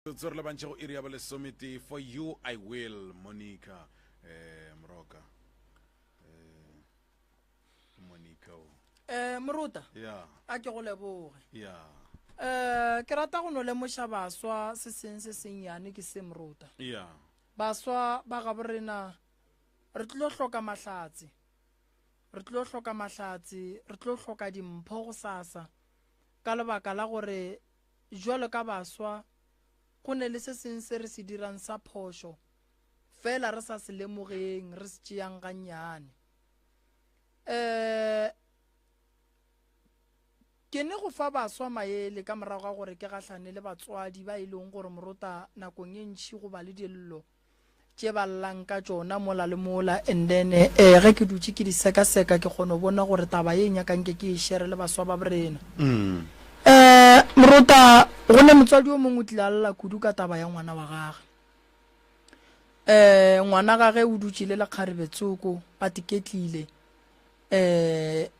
Metsotso re lebantšhe go iri ya bolesometee. For you I will, Monica. Eh, Moroka. Eh, Monica o. Eh, Moruta. Yeah. A ke go leboge. Yeah. Eh, ke rata go no lemoša baswa se seng se sennyane ke se Moruta. Yeah. Baswa ba gabo rena re tlo hloka mahlatse. Re tlo hloka mahlatse, re tlo hloka dimpho go sasa ka lebaka la gore Bjalo ka baswa, go ne le se seng se re se dirang sa phošo, fela re sa se lemogeng, re se tšeang gannyane. Um Ke ne go fa baswa maele ka morago ga gore ke gahlane le batswadi ba e leng gore morota nakong e ntši go ba le dillo tše ba llang ka tšona mola le mola and then eh ge ke dutše ke di sekaseka ke kgona go bona gore taba ye nyaka nke ke e shere le baswa ba borena. Mm. Eh morota go ne motswadi o mongwe o tlile a lla kudu ka taba ya ngwana wa gage. Eh ngwana gage o dutše le lekgarebe tsoko ba tiketlile. Eh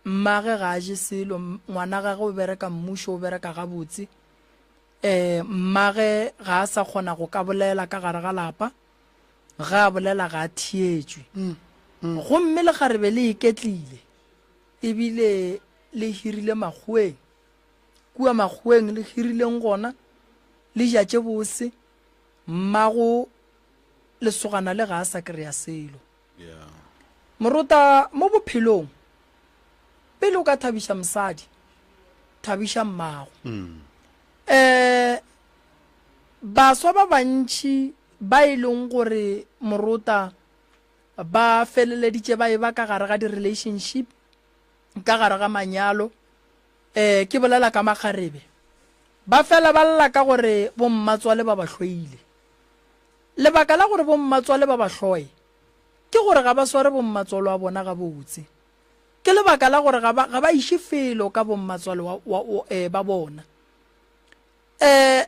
mmage ga a je selo ngwana gage o bereka mmušo o bereka gabotse. Ee, mmage ga a sa kgona go ka bolela ka gare ga lapa, ge a bolela ga a theetšwe. Gomme lekgarebe le iketlile, ebile le hirile makgoweng. Kua makgoweng le hirileng gona, le ja tše bose, mmago lesogana le ga a sa kry-a selo. Morota, mo bophelong, pele o ka thabiša mosadi, thabiša mmago. Um baswa ba bantši ba e leng gore morota ba feleleditše ba eba ka gare ga di-relationship, ka gare ga manyalo, um ke bolela ka makgarebe, ba fela ba lla ka gore bommatswale ba ba hloile. Lebaka la gore bommatswale ba ba hloye ke gore ga ba sware bommatswalo wa bona gabotse. Ke lebaka la gore ga ba, ga ba iše felo ka bommatswalo wa, wa, wa, eh, ba bona. Eh,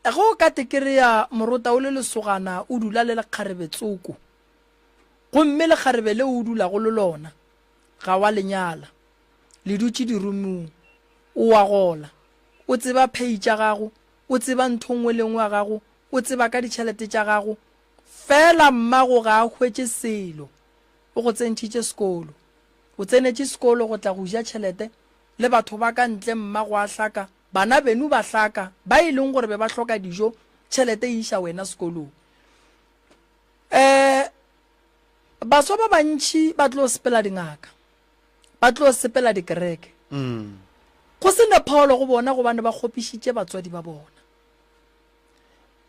ge o ka te kereya morota o le lesogana o dula le lekgarebe tsoko, gomme lekgarebe leo o dulago le lona ga wa le nyala, le dutše dirumung, o a gola, o tseba phei tša gago, o tseba ntho nngwe le nngwe ya gago, O tseba ka ditšhelete tša gago, fela mmago ga a hwetše selo. O go tsentšhitše sekolo. O tsenetše sekolo go tla go ja tšhelete le batho ba ka ntle, mmago a hlaka, bana beno ba hlaka, ba e leng gore be ba hloka dijo, tšhelete e iša wena sekolong. Um baswa ba bantši ba tlo sepela dingaka, ba tlo sepela dikereke. Go se ne pholo go bona gobane ba kgopišitše batswadi ba bona.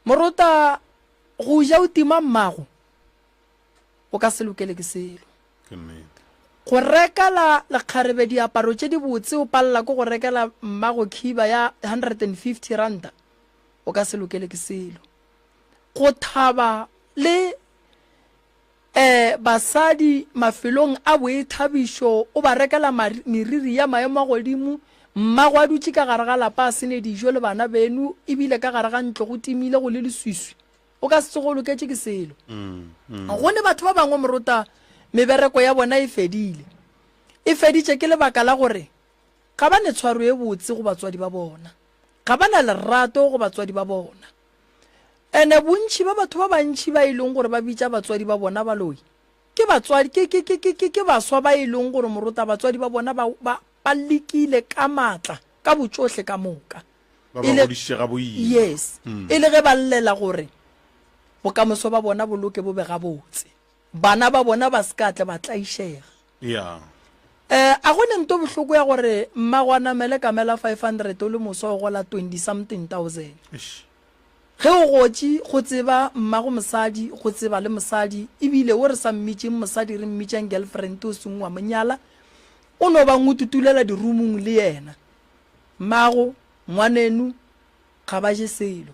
Morota, go ja o tima mmago, o ka se lokele ke selo. Ke nnete. Go rekela lekgarebe diaparo tše dibotse o palela ke go rekela mmago khiba ya 150 ranta, o ka se lokele ke selo. Go thaba le E, basadi mafelong a boithabišo o ba rekela meriri ya maemo a godimo, mmago a dutše ka gare ga lapa a se ne dijo le bana beno, e bile ka gare ga ntlo go timile go le leswiswi. O ka se tsoge o loketše ke selo. Go ne batho ba bangwe morota mebereko ya bona e fedile. E feditše ke lebaka la gore ga ba ne tshwaro e botse go batswadi ba bona. Ga ba na lerato go batswadi ba bona. Ene bontši ba batho ba bantši ba e leng gore ba bitša batswadi ba bona baloi, ke batswadi, ke, ke, ke, ke, ke, ke baswa ba e leng gore morota batswadi ba bona ba, ba, ba lekile ka maatla, ka botšohle ka moka. Ba ba E le, godišitše ga boima. yes, e le ge ba llela gore bokamoso ba bona bo loke bo be gabotse, bana ba bona ba se ka tle ba tlaišega. Yeah. Eh, a go ne nto bohloko ya gore mmago a namele kamela 500 o le moswa o gola 20 something thousand. Eish. Ge o gotše go tseba mmago mosadi, go tseba le mosadi, ebile o re sa mmitšeng mosadi re mmitšang girlfriend o seng wa mo nyala, o no ba ngututulela dirumung le yena. Mmago, ngwanenu, ga ba je selo.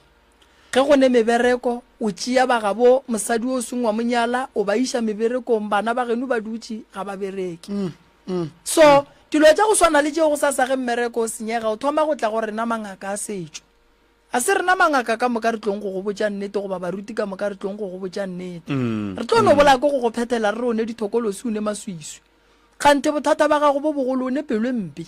Ge go ne mebereko, o tšea ba gabo mosadi o seng wa mo nyala, o ba iša meberekong, bana ba geno ba dutše, ga ba bereke. So, dilo tša go swana le tšeo gosasa ge mmereko o senyega, o thoma go tla go rena mangaka a setšo. A se rena mangaka ka moka re tlong go go botša nnete goba baruti ka moka re tlong go go botša nnete. Re tlo no bolaya ke go go phethela re re o ne dithokolosi, o ne maswiswi. Kganthe bothata ba gago bo bogolo o ne pelo e mpe.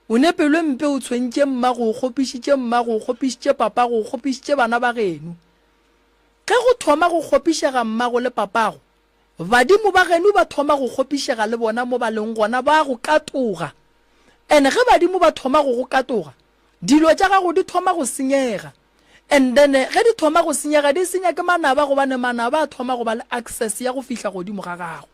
O ne pelo e mpe, o tshwentše mmago, o kgopišitše mmago, o kgopišitše papago, o kgopišitše bana ba geno. Ge go thoma go kgopišega mmago le papago, badimo ba geno ba thoma go kgopišega le bona mo ba leng gona, ba a go katoga. And ge badimo ba thoma go go katoga, dilo tša gago di thoma go senyega. And then ge di thoma go senyega, di senya ke manaba gobane manaba a thoma go ba le access ya go fihla godimo ga gago.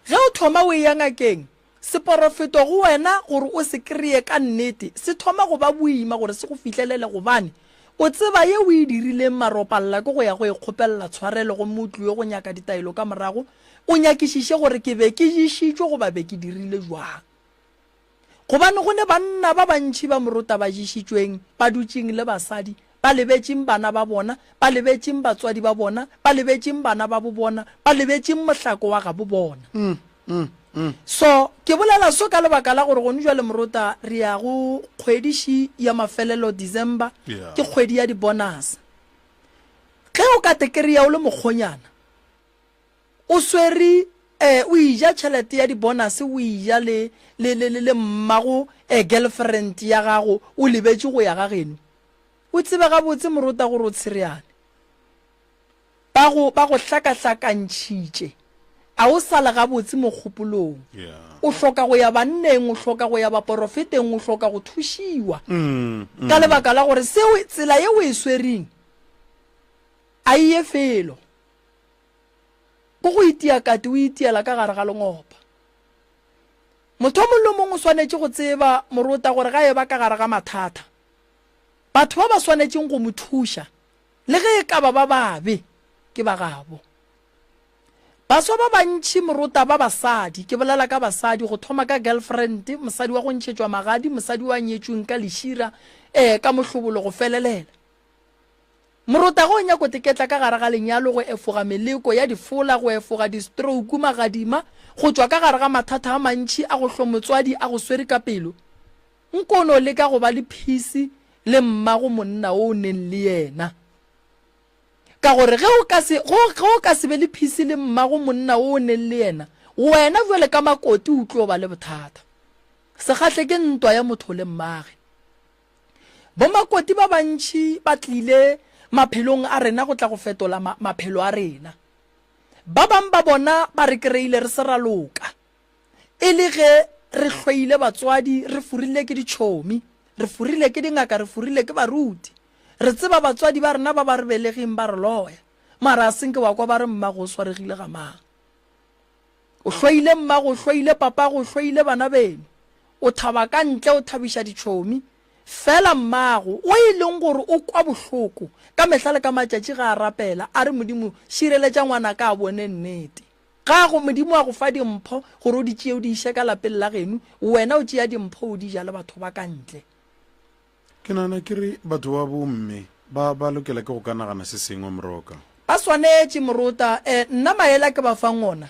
Ge o thoma o eya ngakeng, Seporofeto go wena gore o se kreye ka nnete se thoma go ba boima gore se go fihlelele gobane o tseba ye o e dirileng maropalla ke go ya go e kgopelela tshwarelo gomme o tliwe go nyaka ditaelo ka morago o nyakišiše gore ke be ke ješitšwe goba be ke dirile jwang. Gobane go ne banna ba bantši ba morota ba ješitšweng ba dutšeng le basadi ba lebetšeng bana ba bona, ba lebetšeng batswadi ba bona, ba lebetšeng bana ba bo bona, ba lebetšeng mohlako wa gabo bona. So, ke bolela so ka lebaka la gore gone jwale morota re ya go kgwedi ši ya mafelelo December, Yeah. ke kgwedi ya di-bonus. Ge o ka te kry-a o le mokgonyana, o swere eh, o ija tšhelete ya di-bonus, o ija le, le, le, le, le mmago eh, girlfriend ya gago, o lebetše go ya ga geno. O tsebe gabotse morota gore o tshereane. Ba go, ba go hlakahlakantšhitše. A o sa le gabotse mo kgopolong. Yeah. O hloka go ya banneng, o hloka go ya baporofeteng, o hloka go thušiwa. Mm, mm. Ka lebaka la gore seo, tsela ye o e swereng, a e ye felo. Ke go itia kati o itiela ka gare ga lengopa. Motho o mongwe le o mongwe o swanetše go tseba, morota, gore ga e ba ka gare ga mathata, batho ba ba swanetšeng go mo thuša, le ge e ka ba ba babe, ke ba gabo. Baswa ba bantši, morota, ba basadi, ke bolela ka basadi, go thoma ka girlfriend, mosadi wa go ntšhetšwa magadi, mosadi wa nyetšweng ka lešira, ee, ka mohlobolo go felelela. Morota ge o nyako teketla ka gare ga lenyalo go efoga meleko ya difola, go efoga di-stroke, magadima, go tšwa ka gare ga mathata a mantši a go hlo motswadi a go swere ka pelo, nko o no leka go ba le peace le mmago monna o o neng le yena. Ka gore ge o ka se, go, ge o ka se be le peace le mmago monna o o neng le yena, wena bjale ka makoti o tlo ba le bothata. Sekgahle ke ntwa ya motho le mmage. Bomakoti ba bantši ba tlile maphelong a rena go tla go fetola ma, maphelo a rena. Ba bang ba bona ba re kreile re se ra loka, e le ge re hloile batswadi, re furile ke ditšhomi, re furile ke dingaka, re furile ke baruti. Re tseba batswadi ba rena ba ba re belegeng ba re loya, mara a se nke wa kwa ba re mmago o swaregile ga mang. O hloile mmago, o hloile papago, o hloile bana beno. O thaba ka ntle, o thabiša ditšhomi. Fela mmago, o e leng gore o kwa bohloko, ka mehla le ka matšatši ge a rapela, a re, Modimo, šireletša ngwanaka a bone nnete. Ga go, Modimo a go fa dimpho gore o di tšee o di iše ka lapeng la geno, wena o tšea dimpho o di ja le batho ba ka ntle. Ke nagana ke re batho ba bomme ba ba lokela ke go ka nagana se sengwe Moroka. Ba swanetše, Morota. E, nna maele a ke ba fang ona,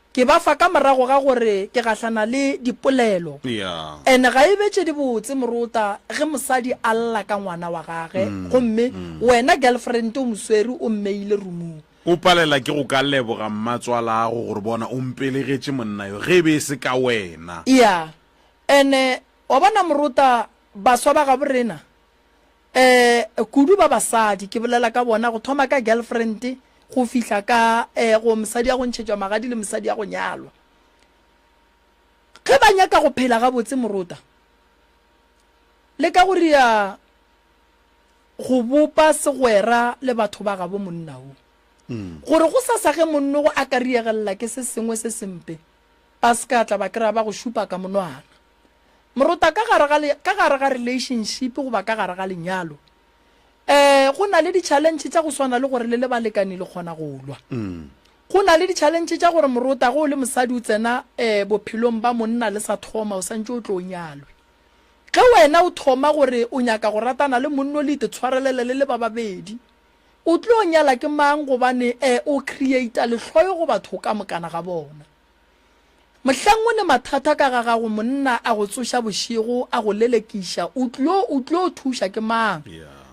ke ba fa ka morago ga gore ke gahlana le dipolelo. Yeah. And ga e be tše dibotse, Morota, ge mosadi a lla ka ngwana wa gage, gomme wena girlfriend o mo swere o mmeile roomong. O palela ke go ka leboga mmatswalago gore bona o mpelegetše monna yo, ge e be e se ka wena. Yeah. And wa bona, Morota, Baswa ba gabo rena, eh, kudu ba basadi, ke bolela ka bona, go thoma ka girlfriend go fihla ka, eh, go mosadi ya go ntšhetšwa magadi le mosadi ya go nyalwa. Ge ba nyaka go phela gabotse morota, le ka go ria go bopa segwera le batho ba gabo monna wo. Gore go sasa ge monnogo a ka riegelela ke se sengwe se sempe, ba se ka tla ba kry-a ba go šupa ka monwana. Morota ka gare ga le, ka gare ga relationship goba ka gare ga lenyalo, eh, go na le di-challenge tša go swana le gore le le balekani le kgona go lwa. Go na le di-challenge tša gore morota ge o le mosadi o tsena eh, bophelong ba monna le sa thoma o santše o tlo o nyalwe. Ge wena o thoma gore o nyaka go ratana le monno le itshwarelele le le ba babedi, o tlo nyala ke mang gobane eh, o creata lehloyo go batho ka mokana ga bona. Mohlang o ne mathata ka ga gago monna a go tsoša bošego a go lelekiša o tlo o tlo thuša ke mang?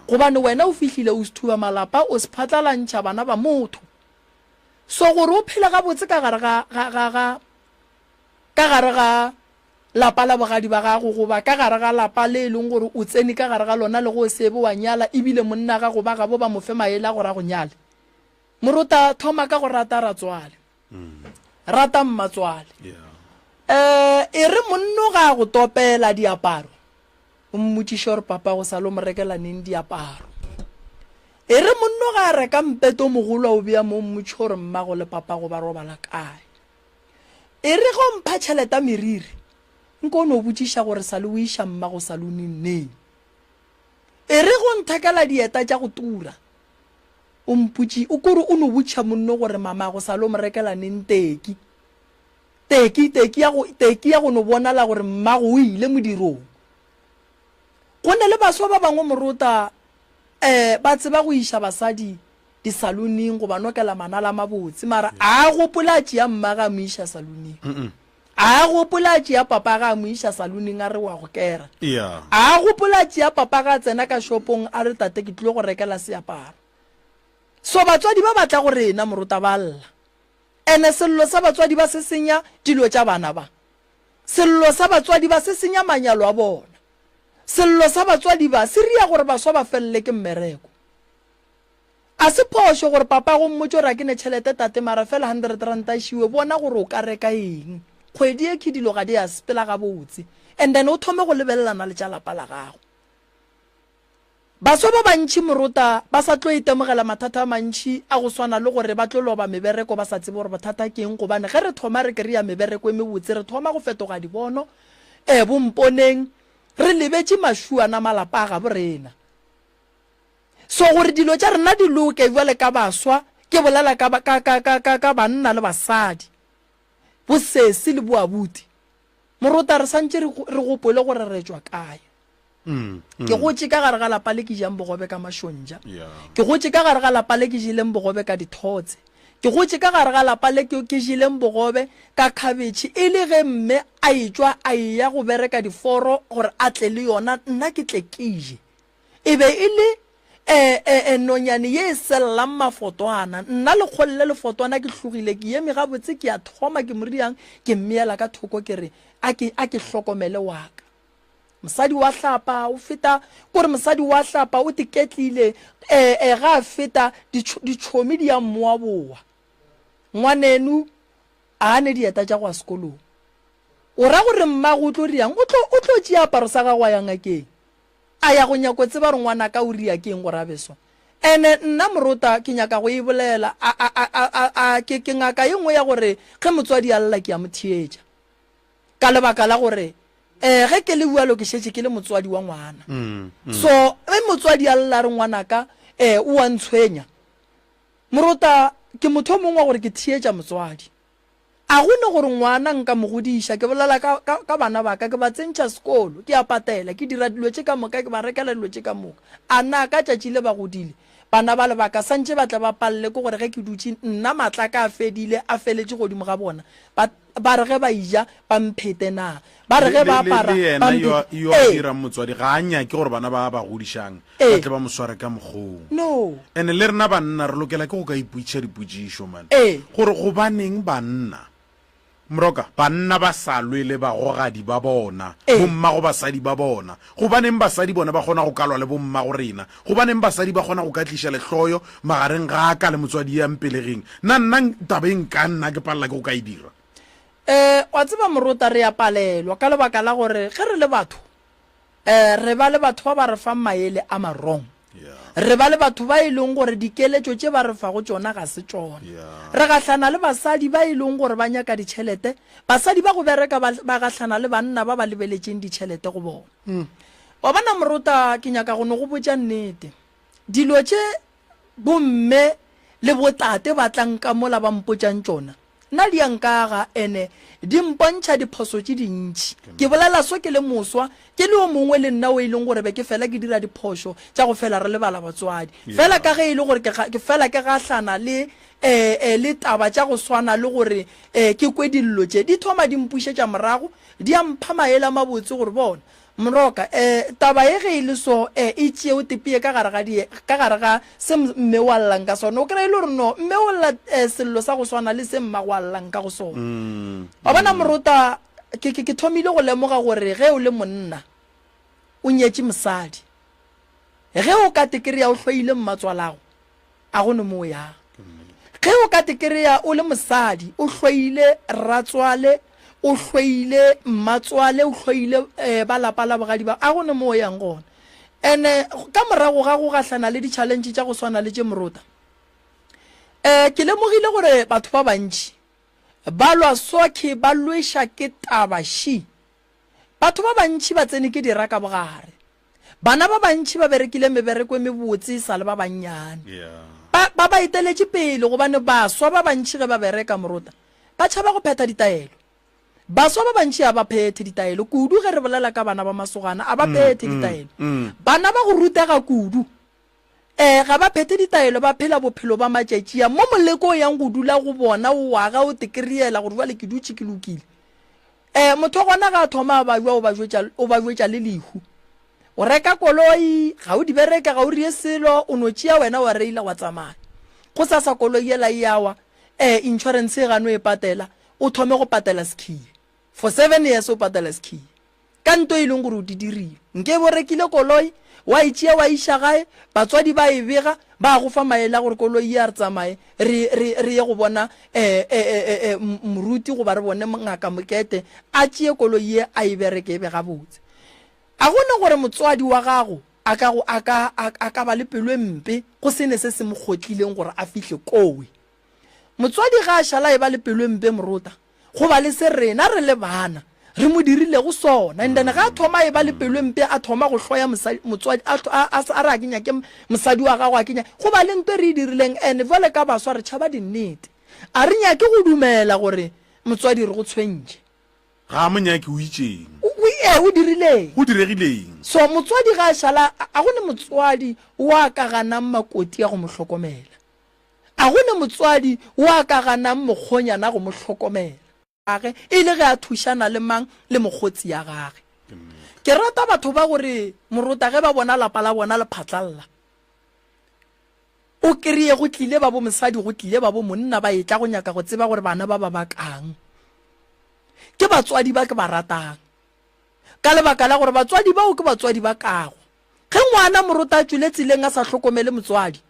Gobane wena o fihlile o sethuba malapa o se phatlalantšha bana ba motho. So gore o phele gabotse ka gare ga ga ga ga ka gare ga. lapa la bogadi ba gago goba ka gare ga lapa le e leng gore o tsene ka gare ga lona le go se be wa nyala ebile monna gago ba gabo ba mo fe maele a gore a go nyale. Morota, thoma ka go rata ratswale. Rata mmatswale. Um e re monno ga a go topela diaparo, o mmotšiše gore papa go sa lo mo rekela neng diaparo. E re monno ga a reka mpete o mogolo a o bea mo, o mmotšiše gore mmago le papago ba robala kae. E re ge o mpha tšhelete ya meriri, nko o no botšiša gore sa le o iša mmago saloneng neng. E re ge o nthekela dieta tša go tura, o mpotši, o kore o no botšiša monno gore mamago sa le o mo rekela neng teki. Teki, teki ya go, teki ya go no bonala gore mmago o ile modirong. Go ne le baswa ba bangwe morota, eh, ba tseba go iša basadi disaluning go ba nokela manala a mabotse, mara a a gopola a tšea mmage a mo iša saluning. A a gopola a tšea papage a mo iša saluning a re wa go kera. A a gopola a tšea papage a tsena ka shopong a re tate ke tlile go rekela seaparo. So batswadi ba ba tla go rena morota ba lla. Ene sello sa batswadi ba se senya dilo tša bana ba. Sello sa batswadi ba se senya manyalo a bona. Sello sa batswadi ba se ria gore baswa ba felele ke mmereko. A se phošo gore papago mmotše gore a ke ne tšhelete tate mara fela hundred ranta e šiwe bona gore o ka reka eng kgwedi ye khe dilo ga di a sepela gabotse and then o thome go lebelelana le tša lapa la gago. Baswa ba bantši morota ba sa tlo itemogela mathata a mantši a go swana le gore ba tlo loba mebereko ba sa tsebe gore bothata ke eng gobane ge re thoma re kry-a mebereko e mebotse re thoma go fetoga dibono e bomponeng re lebetše mašuana malapa a gabo rena. So gore dilo tša rena di loke bjale ka baswa, ke bolela ka, ka, ka, ka, ka, ka banna le basadi, bosesi le boabuti. Morota, re santše re, re gopole gore re tšwa kae. Ke gotše ka gare ga lapa le ke jang bogobe ka mašontša. Ke gotše ka gare ga lapa le ke jeleng bogobe ka dithotse. Ke gotše ka gare ga lapa le ke, ke jeleng bogobe ka khabetšhe e le ge mme a etšwa a eya go bereka diforo gore a tle le yona, nna ke tle ke je. E be e le e, e, e nonyane ye e sellang mafotwana. Nna lekgole le lefotwana ke hlogile, ke eme gabotse, ke a thoma, ke mo riang, ke mmeela ka thoko, ke re, A ke, a ke hlokomele wa ka. Mosadi wa hlapa, o feta, kore mosadi wa hlapa, o tiketlile, e, e, ga a feta, ditšhomi di a mmoaboa. Ngwaneno a ne dieta tša go ya sekolong. O ra gore mmago o tlo riang? O tlo, o tlo tšea aparo sa gago a ya ngakeng. A ya go nyako tseba gore ngwanaka o ria ke eng gore a be so. Ene nna morota ke nyaka go e bolela, a, a, a, a, a, a, ke, ke ngaka ye nngwe ya gore ge motswadi a lla ke a mo theetša. Ka lebaka la gore, eh, ge ke le bjalo ke šetše ke le motswadi wa ngwana. So, ge motswadi a lla a re ngwanaka, eh, o a ntshwenya. Morota, ke motho o mongwe wa gore ke theetša motswadi. A go ne gore ngwana nka mo godiša, ke bolela ka, ka, ka bana ba ka, ke ba tsentšha sekolo, ke a patela, ke dira dilo tše ka moka, ke ba rekela dilo tše ka moka. A na ka tšatši le ba godile, bana bale ba ka santše ba tle ba palele ke gore ge ke dutše nna maatla a ka a fedile, a feletše godimo ga bona, ba, ba re ge ba eja ba mphete na? Ba re ge ba Le, le, apara le ba yena yo, mphete? yo a Ee. dirang motswadi ga a nyake gore bana ba a ba godišang ba Ee. tle ba mo sware ka mokgong. No. Ene le rena banna re lokela ke go ka ipotšiša dipotšišo man. Ee. Gore gobaneng banna, Moroka, banna ba sa lwe le bagogadi ba bona, Ee. bommago basadi ba bona? Gobaneng basadi bona ba kgona go ka lwa le bommago rena? Gobaneng basadi ba kgona go ka tliša lehloyo magareng ga ka le motswadi ya mpelegeng? Na nna taba e nka nna ke palela ke go ka e dira? Ee, wa tseba morota re a palelwa ka lebaka la gore ge re le batho um re ba le batho ba ba re fang maele a ma wrong. Re ba le batho ba e leng gore dikeletšo tše ba re fago tšona ga se tšona. Re gahlana le basadi ba e leng gore ba nyaka ditšhelete, basadi ba go bereka ba, ba gahlana le banna ba ba lebeletšeng ditšhelete go bona. Wa bona morota ke nyaka go no go botša nnete. Dilo tše bomme le botate ba tlang ka mola ba mpotšang tšona, nna di a nkaga ene di mpontšha diphoso tše dintši. Ke bolela so ke le moswa, ke le yo mongwe le nna o e leng gore be ke fela ke dira diphošo tša go fela re lebala batswadi. Fela ka ge e le gore ke, ke fela ke gahlana le, e, e, le taba tša go swana le gore, e, ke kwe dillo tše, di thoma di mpušetša morago, di a mpha maele a mabotse gore bona, Moroka, E, taba ye ge e le so, e, e tšee o tepeye ka gare ga di, ka gare ga se mme o a llang ka sona. O kry-e e le gore no, mme o lla e, sello sa go swana le se mmago a llang ka go sona. Wa bona Morota, ke, ke, ke thomile go lemoga gore ge o le monna o nyetše mosadi, ge o ka tekereya o hloile mmatswalago, a go ne mo o yang. Ge o ka tekereya o le mosadi o hloile ratswale, o hloile mmatswale, o hloile um ba lapa la bogadi ba, a go ne mo o yang gona. Ene ka morago ga go gahlana le di-challenge tša go swana le tše morota, um ke lemogile gore batho ba bantši ba lwa sokhe ba lweša ke taba ši. Batho ba bantši ba tsene ke dira ka bogare. Bana ba bantši ba berekile mebereko e mebotse e sa le ba bannyane. Ba, ba ba eteletše pele gobane baswa ba bantši ge ba bereka morota, ba tšhaba go phetha ditaelo. Baswa ba bantši ga ba phethe ditaelo, kudu ge re bolela ka bana ba masogana, a ba phethe ditaelo. Bana ba go rutega kudu, Ee, ga ba phethe ditaelo, ba phela bophelo ba matšatši a. Mo moleko o yang go dula go bona, o aga, o tekeriela gore bjale ke dutše ke lokile. Ee, motho wa gona ga a thoma a bajwa, o ba jwetša, o ba jwetša le lehu. O reka koloi, ga o di bereke, ga o rie selo, o no tšea wena wa reila wa tsamaya. Gosasa koloi yela e a wa, ee, insurance e gano e patela, o thome go patela sekhie. For seven years o patela sekhie. Ka nto e leng gore o di dirile. Nke be o rekile koloi, wa e tšea wa e iša gae, batswadi ba e bega, ba go fa maele a gore koloi ye a re tsamaye re, re, re ye go bona eh, eh, eh, eh, moruti goba re bone ngaka Mokete, a tšee koloi ye a e bereke e be gabotse. A go ne gore motswadi wa gago a ka go, a ka, a, a ka ba le pelo e mpe go se ne se se mo kgotlileng gore a fihle kowe. Motswadi ga a šala a eba le pelo e mpe morota, go ba le se rena re le bana re mo dirilego sona. And then ga a thoma a eba le pelo e mpe, a thoma go hloya mosadi, motswadi, a, a, a, a re a ke nyake mosadi wa gago, a ke nyake, go ba le nto e re e dirileng. And jwale ka baswa re tšhaba dinnete, a re nyake go dumela gore motswadi re go tshwentše. Ga a mo nyake, o itšeng? O, o, ee, o dirileng? Go diregileng? So motswadi ga a šala, a go ne motswadi wa ka ganang makoti a go mo hlokomela. A go ne motswadi wo a ka ganang mokgonyana go mo hlokomela. Gage, e le ge a thušana le mang le mokgotsi ya gage. Ke rata batho ba gore morota ge ba bona lapa la bona le phatlalla, o kreye go tlile ba bo mosadi go tlile ba bo monna ba etla go nyaka go tseba gore bana ba ba bakang. Ke batswadi ba ke ba ratang. Ka lebaka la gore batswadi bao ke batswadi ba kago. Ge ngwana morota a tšwile tseleng a sa hlokomele motswadi,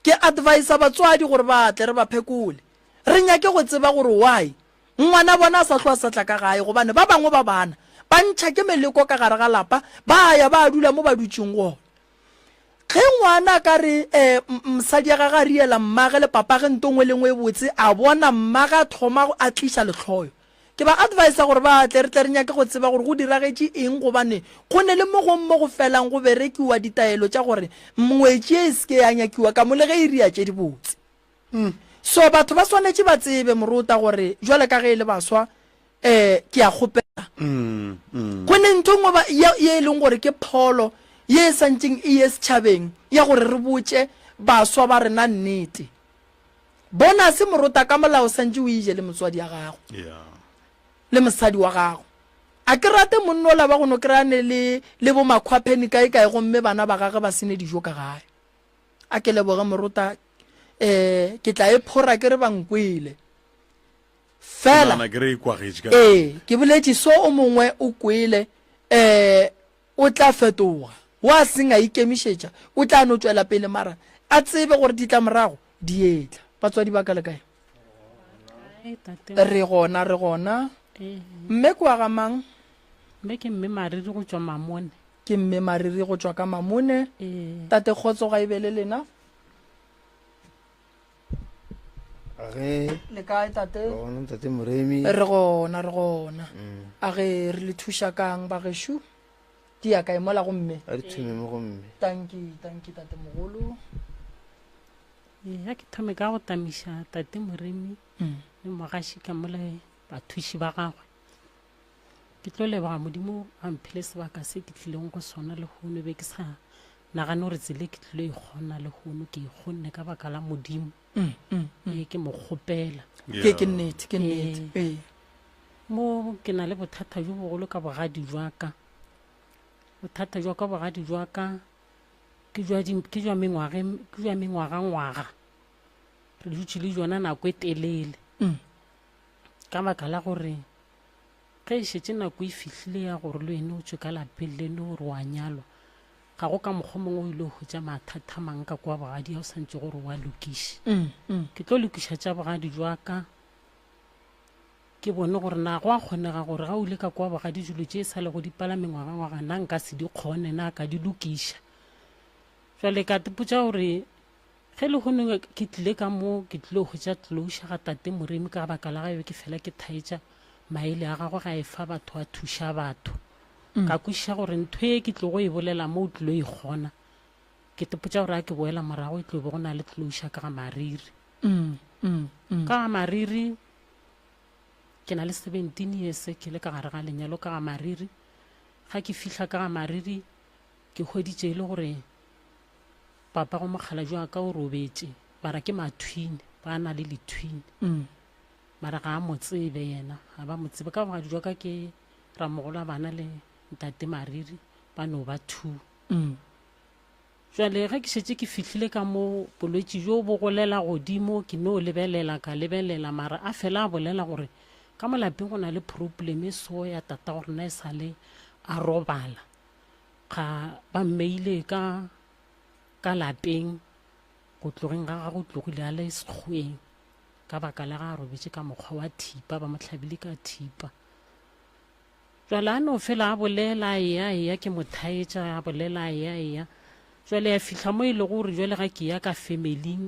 Ke advisa batswadi gore ba tle re ba phekole. Re nyake go tseba gore why ngwana bona a sa hlwa a sa tla ka gae gobane ba bangwe ba bana ba ntšha ke meleko ka gare ga lapa ba ya ba dula mo ba dutšeng gona. Ge ngwana a ka re um mosadi ya gage a riela mmage le papage nto ngwe le ngwe e botse a bona mmage a thoma a tliša lehloyo Ke ba advisa gore ba tle, re tle re nyake go tseba gore go diragetše eng gobane go ne le mo gong mo go felang go berekiwa ditaelo tša gore ngwetši e se ke ya nyakiwa ka mo le ge e ria tše dibotse. So batho ba swanetše ba tsebe morota gore jwale ka ge e le baswa um ke a kgopela go ne ntho nngwe ba ye ye e leng gore ke pholo ye e santšeng e ye setšhabeng ya gore re botše baswa ba rena nnete. Bonase morota ka molao santše o ije le motswadi ya gago le mosadi wa gago. A ke rate monna ola ba go no kry-ane le le bo makhwapheni kae kae gomme bana ba gage ba sene dijo ka gae. A ke leboge morota um ke tla e phora ke re ba nkwele. Fela ee ke boletše so o mongwe o kwele um O tla fetoga. Wa seng a ikemišetša, o tla no tšwela pele mara a tsebe gore ditlamorago di etla. Batswadi ba ka le kae? Re gona, re gona. Mme ke wa ga mang? Mme ke mme Mariri go tšwa Mamone. Ke mme Mariri go tšwa ka Mamone. Tate kgotso ga e be le lena. Ge Le kae tate? Re gona tate Moremi. Re gona, re gona. Mm. A ge re le thuša kang bagešo? Di ya kae mola go mme? A di thome mo go mme. Tanki, tanki tate mogolo. Ya ke thome ka go tamiša tate Moremi mm. le mogaši ka mola bathuši ba gagwe. Ke tlo leboga Modimo a mphile sebaka se ke tlileng go sona lehono be ke sa nagane gore tsele ke tlilo e kgona lehono ke e kgonne ka baka la Modimo. Mm, mm, mm. Ee, ke mo kgopela. Ke ke nnete, ke nnete. Ee. Mo ke na le bothata bjo bogolo ka bogadi jwa ka. Bothata jwa ka bogadi jwa ka ke jwa ke jwa mengwaga ke jwa mengwaga-ngwaga. Re dutše le jona nako e telele. Ka baka la gore. Ge e šetše nako e fihlile ya gore le wene o tšwe ka lapeng leno gore wa nyalwa, ga go ka mokgwa mongwe o ile go hwetša mathata mang ka kwa bogadi a o santše gore o a lokiše. Ke tlo lokiša tša bogadi jwa ka, ke bone gore na go a kgonega gore ga o ile ka kwa bogadi dilo tše e sa lego di pala mengwagangwaga na nka se di kgone, na ka di lokiša. Jwale ka ipotša gore Ge lehono ke tlile ka mo, ke tlilo hwetša closure ga Tate Moremi ka baka la ge be ke fela ke thaetša maele a gagwe ga e fa batho a thuša batho. Ka kwešiša gore ntho ye ke tlogo e bolela mo o tlilo e kgona. Ke tepotša gore a ke boela morago e tlo be go na le closure ka ga Mariri. Ka ga Mariri ke na le 17 years ke le ka gare ga lenyalo ka ga Mariri. Ga ke fihla ka ga Mariri ke hweditše e le gore Papago mokgalabje wa ka o robetše, mara ke mathwini, ba na le lethwini. Mara ga a mo tsebe yena, ga ba mo tsebe. Ka bogadi jwa ka ke ramogolo wa bana le ntate Mariri, ba no ba two. Jwale ge ke šetše ke fihlile ka mo, bolwetši bjo bo golela godimo, ke no lebelela, ka lebelela, mara a fela a bolela gore ka mo lapeng go na le problem e so ya tatago rena e sa le a robala. Ga ba mmeile ka ka lapeng go tlogeng ga gagwe o tlogile a le sekgweng ka baka la ga a robetše ka mokgwa wa thipa ba mo hlabile ka thipa jwale a no fela a bolela a eya eya ke mo thaetša a bolela a eya eya jwale ya fihla mo e lego gore jwale ga ke ya ka familing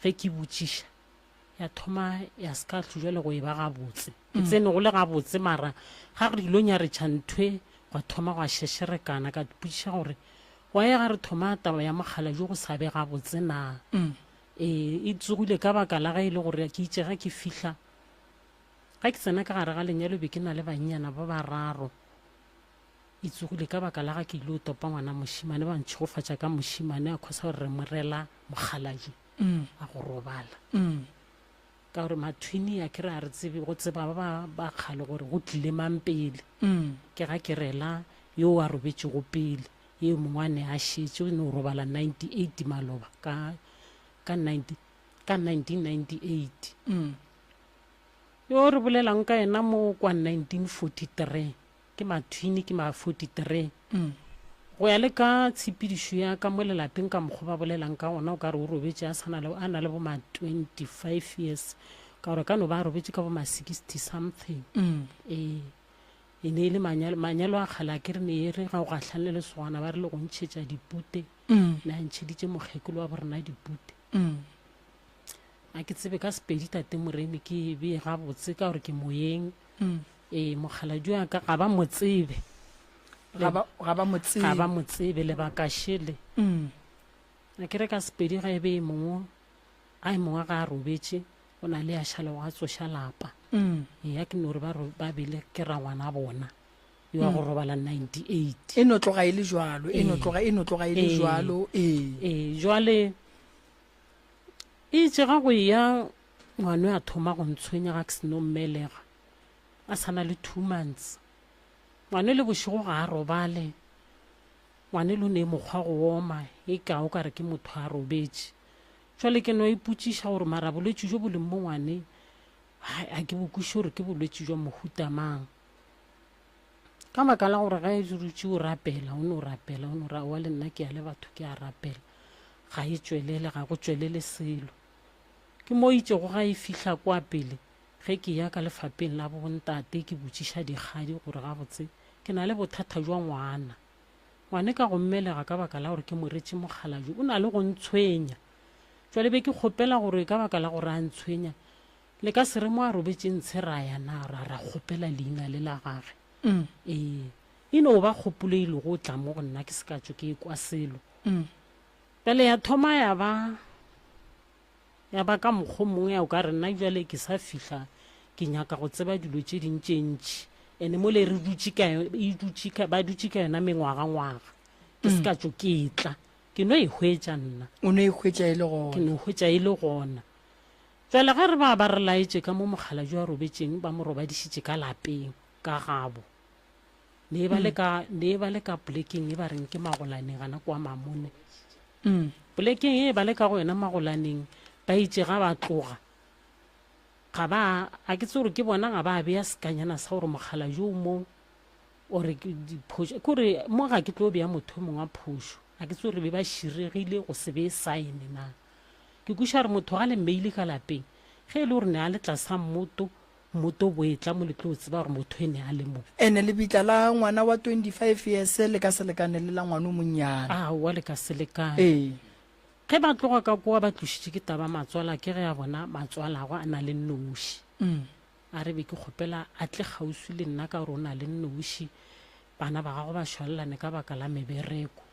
ge ke botšiša ya thoma ya se ka hlwe jwale go e ba gabotse ke tsene go le gabotse mara ga re dilo nyaretšha nthwe gwa thoma gwa šešerekana ka ipotšiša gore wa ye ga re thoma taba ya mogala jo go sa be gabotse na ee e tsogile ka baka la ge e le gore ke itše ga ke fihla ga ke tsena ka gare ga lenyalo be ke na le bannyana ba bararo e tsogile ka baka la ga ke ile o topa ngwana mošimane ba ntšhegofatša ka mošimane a khosa gore re morela mokgalajwe a go robala ka gore mathwini a ke re a re tsebe go tseba ba ba ba kgale gore go tlile mang pele ke ga ke rela yo a robetšego pele ye mongwe a ne a šetše o ne o robala 98 maloba ka ka 90 ka 1998 yo re bolelang ka yena mo kwa 1943 Ke mathwini, ke ma 43. Go ya le ka tshepedišo ya ka mo lelapeng ka mokgwa ba bolelang ka gona, o ka re o robetše a sa na le, a na le bo ma 25 years, ka gore ka no ba a robetše ka bo ma 60 something. Ee, e ne e le manyalo, manyalo a kgale a ke re ne e re ga o gahlane le lesogana ba re le go ntšhetša dipute, ne a ntšheditše mokgekolo wa borena dipute. A ke tsebe ka Sepedi tate Moremi ke e bee gabotse ka gore ke moyeng. Ee, mokgaladi wa ka ga ba mo tsebe. Ga ba, ga ba mo tsebe. Ga ba mo tsebe lebaka šele. A ke re ka Sepedi ga e be e mongwe, a e mongwe ga a robetše, o na le ya šalago a tsoša lapa. Ee, a ke no re ba, ba bele ke rangwana bona yo a go robala 98. E no tloga e le jwalo, e no tloga, e no tloga e le jwalo, ee. Ee, jwale e itše ga go eya ngwano a thoma go ntshwenya ga ke seno mmelega. A sa na le 2 months. Ngwane le bošego ga a robale. Ngwane le o ne mokgwa go oma e ka o ka re ke motho a robetše. Jwale ke no ipotšiša gore mara bolwetši jo bo leng mo ngwaneng a ke bo kwešiše gore ke bolwetši jwa mohuta mang. Ka baka la gore ge o dutše o rapela, o no rapela, o no ra wa le nna ke ya le batho ke a rapela. Ga e tšwelele, ga go tšwelele selo. Ke mo itšego ga e fihla kwa pele Ge ke ya ka lefapeng la bontate ke botšiša dikgadi gore gabotse ke na le bothata jwa ngwana. Ngwane ka go mmelega ka baka la gore ke mo retše mokgalabje o na le go ntshwenya. Jwale be ke kgopela gore ka baka la gore a ntshwenya le ka se re mo a robetše ntshe ra ya na ra ra kgopela leina le la gage. Ee, e no ba kgopolo e ilego tla mo go nna ke se ka tšwe ke ekwa selo. Bjale ya thoma ya ba Ya ba ka mokgwa o mongwe ya o ka re nna bjale ke sa fihla ke nyaka go tseba dilo tše ding tše ntši ene mole re dutše ka e dutše ka ba dutše ka yona mengwagangwaga ke se ka tšo ke e tla ke no e hwetša nna O no e hwetša e le gona. Ke no hwetša e le gona. Bjale ge re ba ba re laetše ka mo mokgalabje a robetšeng ba mo robadišitše ka lapeng ka gabo ne ba le ka ne ba le ka polekeng e ba reng ke magolaneng gana kwa Mamone. Polekeng e ba le ka go yona Magolaneng ba itše ga ba tloga. Ga ba, a ke tsebe gore ke bona ga ba bea sekanyana sa gore mokgalabje o mo or ke diphošo, ke gore mo ga ke tlo bea motho o mongwe wa phošo, ga ke tsebe gore be ba širegile go se bee sign na. Ke kweša gore motho ga le mmeile ka lapeng, ge e le gore ne a le tlasa mmoto, mmoto bo etla mo le tlo tseba gore motho e ne a le mo. Ene lebitla la ngwana wa 25 years le ka se lekane le la ngwana o monnyane. Aowa le ka se lekane. Ee. Ge ba tloga ka kowa ba tlošitše ke taba matswala ke ge a bona matswalagwe a na le nnoši. A re be ke kgopela a tle kgauswi le nna ka gore o na le nnoši, bana ba gagwe ba šwalelane ka baka la mebereko.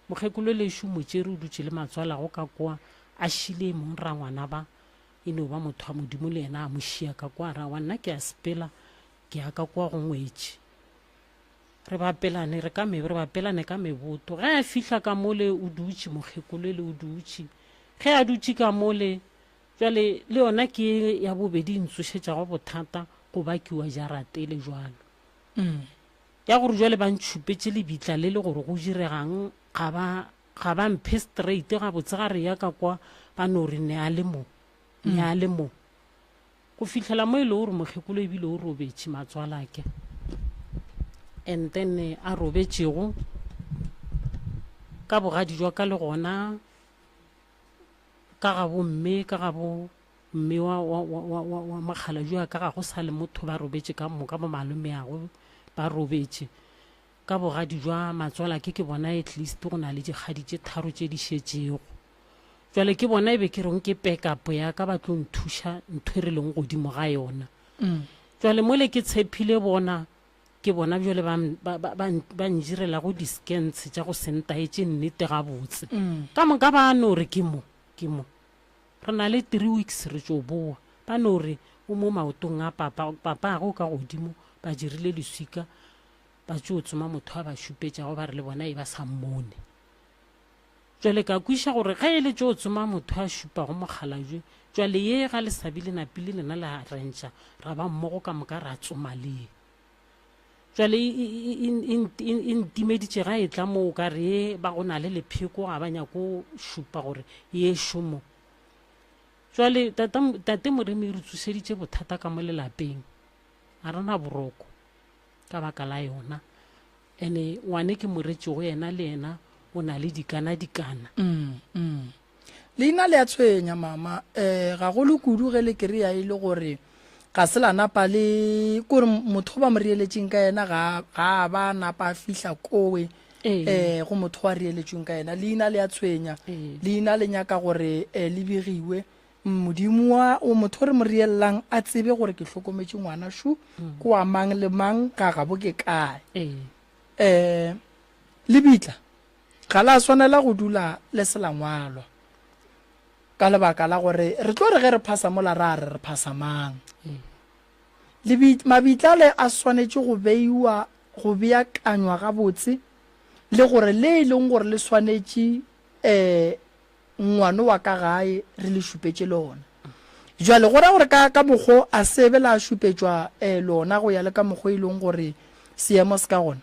Mokgekolo lešo motšere o dutše le matswalago ka kowa a šile e mong rangwana ba e no ba motho wa Modimo le yena a mo šia ka kowa a re aowa nna ke a sepela ke ya ka kowa go ngwetši. Re bapelane re ka me re bapelane ka meboto. Ge a fihla ka mole o dutše, mokgekolo ele o dutše. Ge a dutše ka mole, jwale le yona ke ye ya bobedi e ntsošetšago bothata go bakiwa jarata ele jwalo. Ya gore jwale ba ntšhupetše lebitla le le gore go diregang ga ba ga ba mphe straight gabotse ga re ya ka kwa ba no re ne a le mo, ne a le mo. Go fihlela mo e lego gore mokgekolo ebile o robetše matswalake and then a robetšego ka bogadi jwa ka le gona ka ga bomme ka ga bo mme wa, wa, wa, wa, wa, wa mokgalabje wa ka ga go sa le motho ba robetše ka moka bo malomeago ba robetše ka bogadi jwa matswalake ke bona at least go na le dikgadi tše tharo tše di šetšego Jwale ke bona e be ke reng ke backup ya ka ba tlo nthuša ntho e re leng godimo ga yona. Jwale mole ke tshephile bona ke bona bjale ba, ba, ba, ba, ba njirelago di-scans tša go se ntaetše nnete gabotse. Ka moka ba no re ke mo, ke mo. Re na le three weeks re tšo boa. Ba no re o mo maotong a papa, papa gagwe o ka godimo, ba dirile leswika ba tšo tsoma motho a ba šupetšago ba re le bona e ba sa mmone. Jwale ka kwiša gore ge e le tšo tsoma motho a šupago mokgalabje, jwale ye ga le sa bile napile lena la rentša ra ba mmogo ka moka ra tsoma le ye. Jwale e, e, e, e, e, e ntimeditše ga e tla mo o ka re ye ba go na le lepheko ga ba nyako šupa gore ye šomo. Jwale tata, tate Moremi e re tsošeditše bothata ka mo lelapeng. Ga re na boroko ka baka la yona. Ene ngwane ke mo retšego yena le yena o na le dikana dikana. Mm, mm. Leina le a tshwenya mama, eh gagolo kudu ge le kry-a e le gore ga se la napa le kore motho ba mo reeletšeng ka yena ga ga a ba napa a fihla kowe eh go motho wa reeletšweng ka yena. Leina le a tshwenya, leina le nyaka gore eh, le begiwe Modimo wa o motho re mo reellang a tsebe gore ke hlokometše ngwana šo mm. ke wa mang le mang ga gabo ke kae um lebitla ga la swanela go dula le se la ngwalwa ka lebaka la gore re tlo re ge re phasa mola ra re re phasa mang mabitla le a swanetše go beiwa go beakanywa gabotse le gore le e leng gore le swanetše um ngwano wa ka gae re le šupetše lona. Jwale go ra gore ka, ka mokgo a se be la šupetšwa eh, lona go ya le ka mokgo e leng gore seemo se ka gona.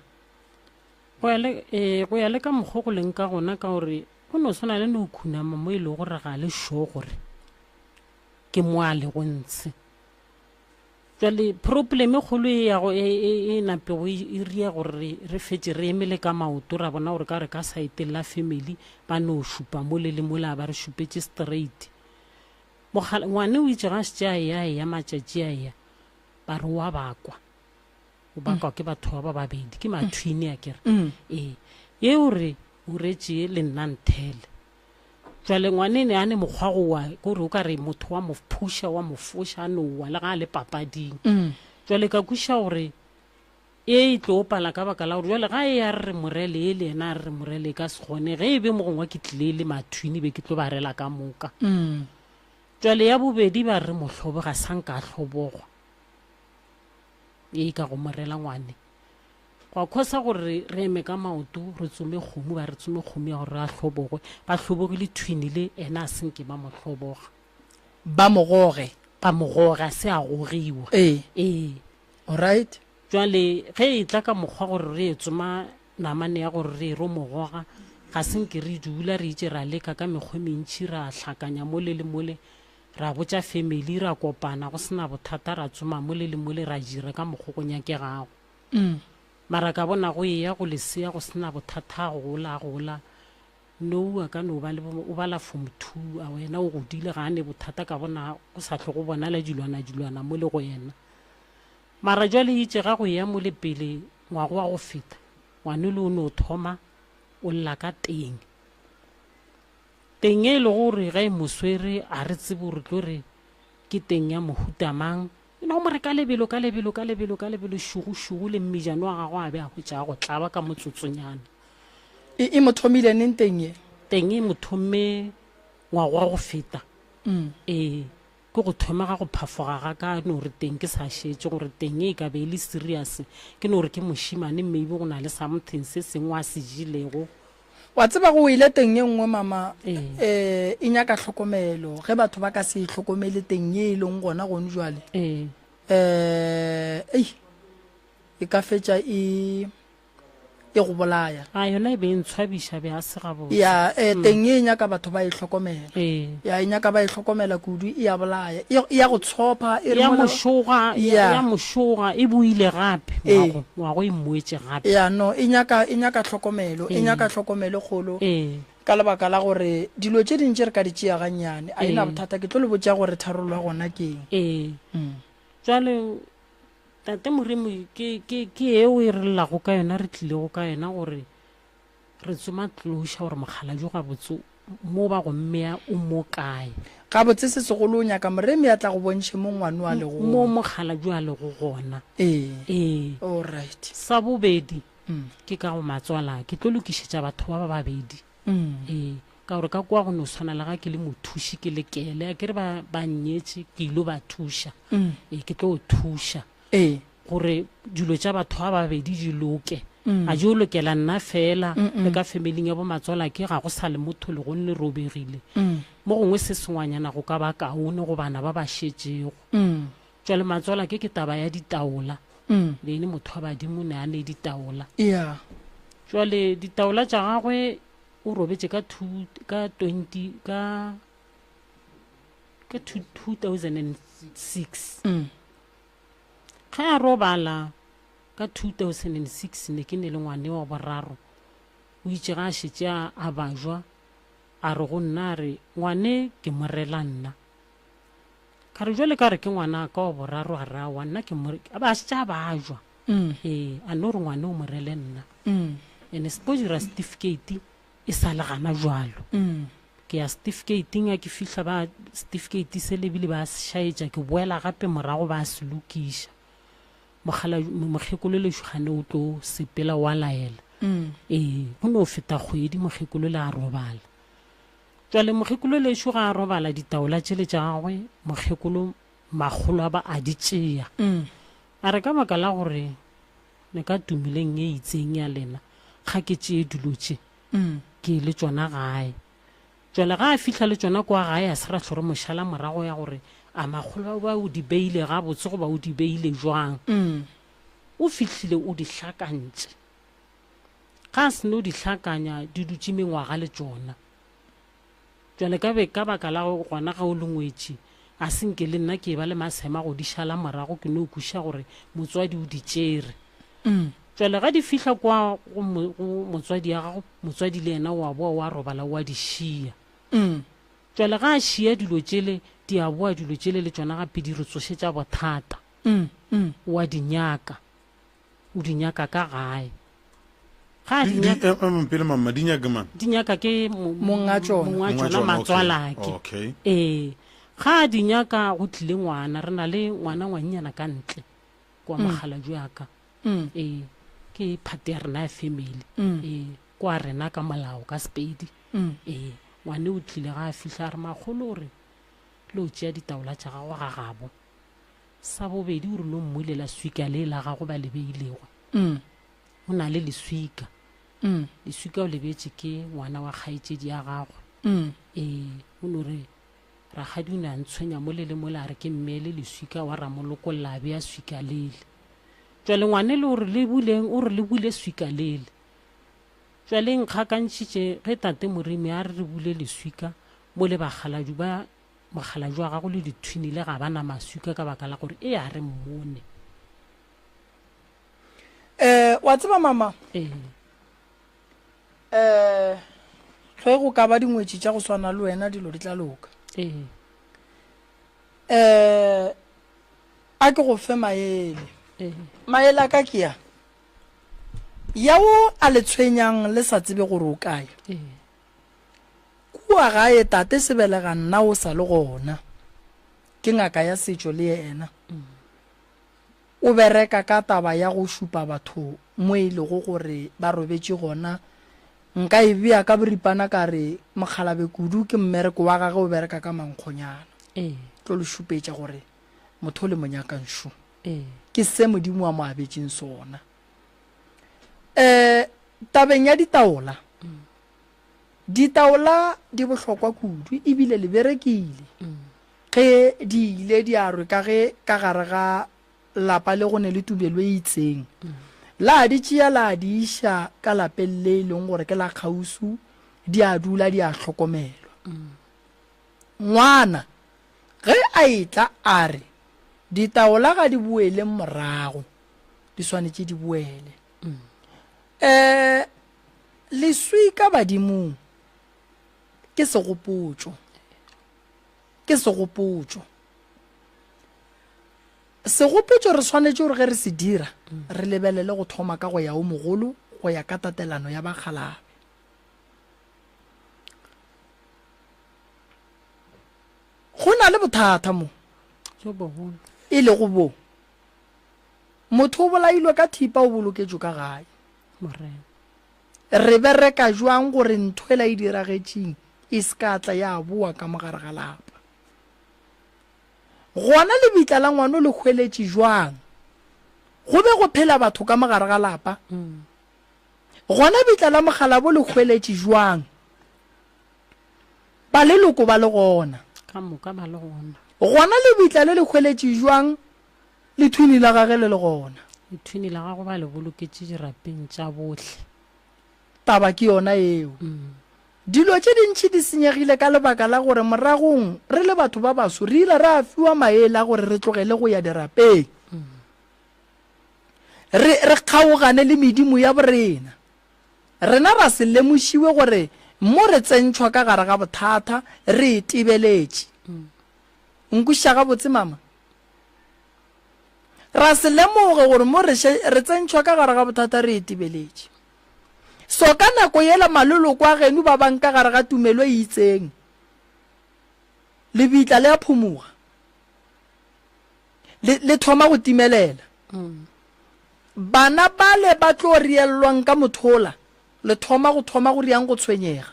Go ya le, eh, go ya le ka mokgo go leng ka gona, ka gore go no swana le no khunama mo e lego gore ga le sure gore ke mo a lego ntshe. Jwale problem e kgolo e yago e, e, e napego e, e ria gore re, re fetše re eme le ka maoto ra bona gore ka re ka saeteng la family ba no šupa mole le mola ba re šupetše straight. Mogala, ngwane o itše ga šetše a eya eya matšatši a eya ba re wa bakwa. O bakwa ke batho ba ba babedi ke mathwini a kere. Ee, ye o re o retše le nna nthele. Jwale ngwanene a ne mokgwa go wa, kore o ka re motho wa mo phuša, wa mo foša, a no wa le ga a le papading. Jwale ka kweša gore e e tlo pala ka baka la gore jwale ga e a re re morele, e le yena a re re morele e ka se kgone. Ge e be mo gongwe ke tlile e le mathwini be ke tlo ba rela ka moka. Jwale ya bobedi ba re mohlobo ga sa nka a hlobogwa, e ka go morela ngwane. Gwa khosa gore re eme ka maoto re tsome kgomo, ba re tsome kgomo ya gore re a hlobogwe. Ba hlobogile thwini le ena a se nke ba mo hloboga. Ba mo goge. Ba mo goge, a se a gogiwa. Ee. Ee. Alright. Jwale ge e tla ka mokgwa gore re ye tsoma namane ya gore re ye ro mo goga, ga se nke re dula, re itše ra leka ka mekgwa e mentši, ra hlakanya mole le mole. Ra botša family ra kopana go sena bothata ra tsoma mole le mole ra dira ka mokgo go nyakegago. Mara ka bona go eya go lesea go sena bothata a gola a gola. Nou a ka no ba le bo o bala form two a wena o godile ga a ne bothata ka bona go sa hlwe go bonala dilwana dilwana mole go yena. Mara jwale itše ga go eya mole pele ngwaga wa go feta ngwanole o no thoma o lla ka teng. Teng e e lego gore ge e mo swere ga re tsebe gore tlo re ke teng ya mohuta mang. E no mo re ka lebelo, ka lebelo, ka lebelo, ka lebelo, šugu, šugu, le mmijane wa gagwe a be a hwetša a go tlaba ka motsotsonyana. E, e mo thomile neng teng ye? Teng e mo thomme ngwaga wa go feta. Ee, ke go thoma ga go phafoga ga ka no re teng ke sa šetše gore teng e ka be e le serious. Ke no re ke mošemane maybe go na le something se sengwe a se jelego. Wa tseba go wele teng ye nngwe mama eh e nyaka tlhokomelo ge batho ba ka se e hlokomele teng ye e leng gona gone jwale eh ei e ka fetša e e go bolaya. A yona e be e ntshwabiša be a se gabotse. Ya eh teng ye e nyaka batho ba e hlokomela. Ya e nyaka ba e hlokomela kudu e ya bolaya e ya go tshopha e re ya mošoga ya mošoga e boile gape ngwago ngwago e mmoetše gape. Ya no e nyaka e nyaka tlhokomelo e nyaka tlhokomelo e kgolo ka lebaka la gore dilo tše ding tše re ka di tšea gannyane a e na bothata ke tlo le botša gore tharollo ya gona ke eng. Ee jwale tate Morimo ke ke ke eo e re llago ka yona re tlilego ka yona gore Re tsoma closure gore mokgalabje gabotse mo ba go mmea o mo kae. Gabotse se segolo o nyaka Moremi a tla go bontšhe mo ngwano a lego Mo mokgalabje a lego gona. Ee. Ee. All right. Sa bobedi ke ka go matswala ke tlo lokišetša batho ba ba babedi. Ee. Ka gore ka kwa go no swana le ga ke le mothuši ke le kele akere ba ba nnyetše ke ilo ba thuša. Ee ke tlo thuša. Ee. Gore dilo tša batho ba babedi di loke. Ga di yo lokela nna feela, le ka familing ya bo matswalake ga go sa le motho legong le robegile. Mo gongwe se sengwanyana go ka ba kaone go bana ba ba šetšego. Jwale matswalake ke taba ya ditaola. Be e le motho wa badimo ne a ne ditaola. Jwale ditaola tša gagwe o robetše ka two, ka 20, ka, ka 2006. Ge a robala ka 2006 ne ke ne le ngwane wa boraro, o itše ga a šetše a, a bajwa, a re go nna a re, Ngwane ke mo rela nna. Ka re, Jwale ka re ke ngwana ka wa boraro, a re, Aowa, nna ke mo, a ba a šetše a bajwa. Ee, a no re ngwane o mo rele nna. Ene se tlo dira setifikeiti e sa le gana jwalo. Ke ya setifikeiting, a ke fihla ba setifikeiti se le bile ba se šaetša, ke boela gape morago ba se lokiša. Mogala mokgekolo lešo gane o tlo sepela wa laela. Ee, go no feta kgwedi mokgekolo le a robala. Jwale mokgekolo lešo ga a robala ditaola tšele tša gagwe mokgekolo makgolo a ba a di tšea. A re ka baka la gore ne ka tumileng e itseng ya lena ga ke tšee dilo tše. Ke le tšona gae. Jwale ga a fihla le tšona kwa gae a se ra hlwe re mo šala morago ya gore a makgolo ba o di beile gabotse goba o di beile jwang. O fihlile o di hlakantše. Ga a seno di hlakanya di dutše mengwaga le tšona. Jwale ka be ka baka la gona ga o le ngwetši a se nke le nna ke eba le masema go di šala morago ke no kweša gore motswadi o di tšere. Jwale ga di fihla kwa go, mo, go motswadi ya gago, motswadi le yena o a boa o a robala o a di šia. Jwale ga a šia dilo tšele, di a boa dilo tšele le tšona gape di re tsošetša bothata. O a di nyaka. O di nyaka ka gae. Ga a di Di, di, nyaka. eh, eh, pele mama, di nyaka mang? Di nyaka ke mo- Monga tšona. monga Monga tšona, tšona, okay. matswalake. Okay. Ee. Ga a di nyaka go tlile ngwana, re na le ngwana ngwannyana ka ntle kwa mokgalabje wa ka. Ee, ke part ya rena ya family. Ee, kwa rena ka molao ka Sepedi. Ee, ngwane o tlile ga a fihla a re makgolo o re lo tšea ditaola tša gago ga gabo. Sa bobedi o re lo mmulela swika le la gago ba le beilego. O na le leswika. Leswika o le beetše ke ngwana wa kgaetšedi ya gagwe. Ee, o no re rakgadi o ne a ntshwenya mole le mole a re ke mmeele leswika wa ra mo lokolla a bea swika lele. Jwale ngwanele o re le buleng, o re le bule swika lele. Jwale nkgakantšhitše ge tate Moremi a re re bule leswika mo le bakgaladu ba. Mokgalabje wa gago le dithwini le ga ba na maswika ka baka la gore e a re mmone. Eh, wa tseba mama? Ee. Eh, ge go ka ba dingwetši tša go swana le wena dilo di tla loka. Ee. Eh, a ke go fe maele. Ee. Maele a ka ke ya. Yao a le tshwenyang le sa tsebe gore o kae. Ee. Kua gae tate sebelega nna o sa le gona. Ke ngaka ya setšo le yena. O bereka ka taba ya go šupa batho mo e lego gore ba robetše gona. Nka e bea ka boripana ka re mokgalabe kudu ke mmereko wa gage o bereka ka mankgonyana. Ee. Tlo le šupetša gore motho le mo nyakang šo. Ee. Ke se Modimo a mo abetšeng sona. Um tabeng ya ditaola, ditaola di bohlokwa kudu ebile le berekile. Ge di ile di a rwe ka ge ka gare ga lapa le go ne le tumelo e itseng, la di tšea la di iša ka lapeng le e leng gore ke la kgauswi, di a dula di a hlokomelwa. Ngwana ge a etla a re ditaola ga di boele morago, di swanetše di boele. Um leswika badimong ke segopotšo. Ke segopotšo. Segopotšo re swanetše gore ge re se dira, re lebelele go thoma ka go ya o mogolo go ya ka tatelano ya bakgalabe. Go na le bothata mo. Jo bogolo. E lego bo. Motho o bolailwe ka thipa o boloketšwe ka gae. Morena. Re bereka jwang gore ntho ela e diragetšeng e se ka tla ya boa ka mo gare ga lapa? Gona lebitla la ngwano le hweletše jwang go be go phela batho ka mo gare ga lapa? Gona bitla la mokgalabo le hweletše jwang ba leloko ba le gona? Ka moka ba le gona. Gona lebitla le le hweletše jwang Lethwini la gage le le gona. Lethwini la gagwe ba le boloketše dirapeng tša bohle. Taba ke yona yeo. Dilo tše dintši di senyegile ka lebaka la gore moragong re le batho ba baso re ile ra fiwa maele a gore re tlogele go ya dirapeng. Re, re kgaogane le medimo ya borena. Rena ra se lemošiwe gore mo re tsentšhwa ka gare ga bothata re e tebeletše. Nkwešiša gabotse, mama? Ra se lemoge gore mo re še, re tsentšhwa ka gare ga bothata re itebeletše. So ka nako yela maloloko a geno ba bang ka gare ga tumelo e itseng, lebitla le a phumoga, le, le thoma go timelela. Bana bale ba tlo riellwang ka mothola, le thoma go thoma go riang go tshwenyega.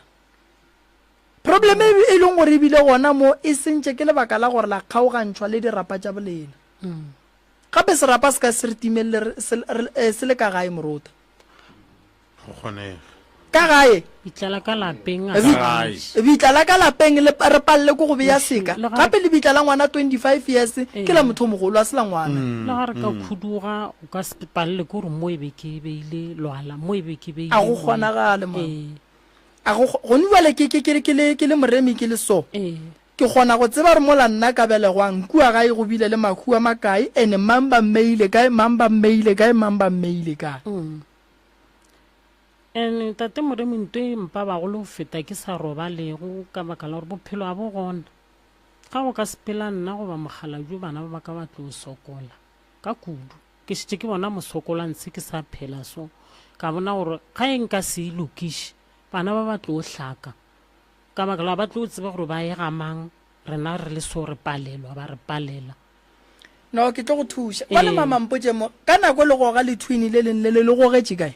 Problem e e leng gore e bile gona mo e sentše ke lebaka la gore la kgaogantšhwa le dirapa tša bolena. Gape serapa se ka se re timelele se, eh, se le ka gae morota. Go kgonege. Ka gae. Bitla la ka lapeng a Bi- Gae. Bitla la ka lapeng le re palele ko go beya seka. Le ga- Gape lebitla la ngwana 25 years ke la motho o mogolo a se la ngwana. Le ga re ka khuduga o ka se palele ke gore mo e be ke beile lwala mo e be ke beile A go moe. kgonagale, mama. Ee. A go, gone bjale ke, ke, ke, ke le, ke le moremi ke le so. Ee. Ke kgona go tseba gore mola nna ka belegwang, kua gae go bile le mahu a makae, ene mang ba mmeile kae, mang ba mmeile kae, mang ba mmeile kae. Mm. And tate moremi nto e mpa bagolo go feta ke sa robalego ka baka la gore bophelo a bo gona. Ga go ka sepela nna goba mokgalabje bana ba ba ka ba tlo sokola ka kudu. Ke šetše ke bona mosokola ntshe ke sa phela so ka bona gore ga e nka se e lokiše bana ba ba tlo hlaka ka baka la ba tlo tseba gore ba ye ga mang rena re le so re palelwa ba re palela. No, ke tlo go thuša. Bjale Ee. mama mpotše mo, ka nako le goga lethwini le leng le le le gogetše kae?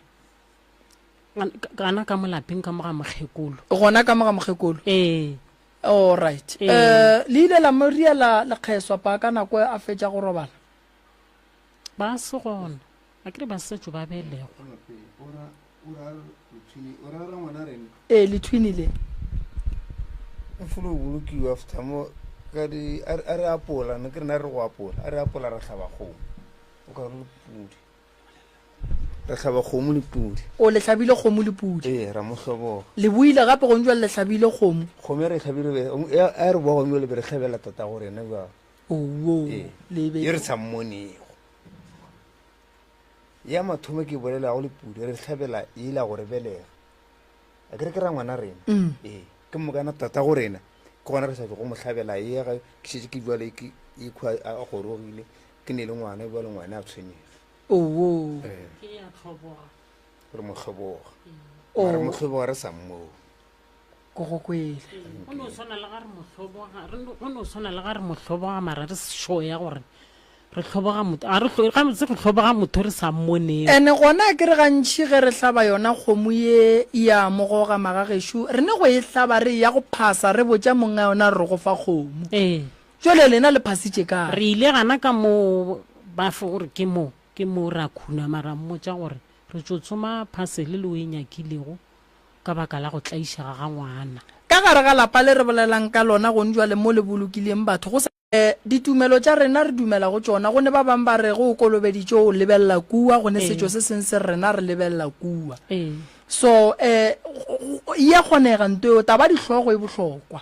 Gana ka mo lapeng ka mo ga mokgekolo. Gona ka mo ga mokgekolo? Ee. All right. Ee. Eh, le ile la mo riela lekgeswa pa ka nako a fetša go robala? Ba se gona. A ke re ba setšo ba belegwa. Ee, lethwini le. E folo bolokiwa after mo ka di a re apola ne ke rena re go apola a re apola ra hlaba kgomo o ka re le pudi. Re hlaba kgomo le pudi. O le hlabile kgomo le pudi. Ee, ra mo hloboga. Le boile gape gong jwale le hlabile kgomo. Kgomo e re hlabile be, a re boa gong jwale be re hlabela tatago rena bjalo. Owo, Ee, le be. ye re sa mmonego. Ya mathomo ke bolelago le pudi, re hlabela yela go re belega. A ke re ke ra ngwana rena. Mm. Ee, ke mokana tatago rena, ke gona re sa tlogo mo hlabela ye ge ke šetše ke bjale ke ikhwa a gorogile, ke ne le ngwana bjale ngwana a tshwenyega. Owo. Ee. Ke ya tlhoboga. Re mo hloboga. Oh. Mara mo hloboga re sa mmoo. Ko go kwele. Go no swana le ga re mo hloboga, re no, go no swana le ga re mo hloboga mara re se sure ya gore re hloboga motho, a re hlo, gabotse re hloboga motho re sa mmoneng. Ene gona ke re gantši ge re hlaba yona kgomo ye ya mogoga magagešo, re ne go e hlaba re eya go phasa re botša monga yona re re go fa kgomo. Ee. Jwale lena le phasitše kae? Re ile gana ka moo ba fo gore ke mo, ke mo ra khunama ra mmotša gore re tšo tsoma phasele le o e nyakilego ka baka la go tlaišega ga ngwana. Ka gare ga lapa le re bolelang ka lona gong jwale mo le bolokileng batho go sa. Ditumelo tša rena re dumela go tšona. Go ne ba bang ba re ge o kolobeditšwe o lebelela kua, go ne setšo se seng se re rena re lebelela kua. So, e ya kgonega nto eo, taba dihlogo e bohlokwa.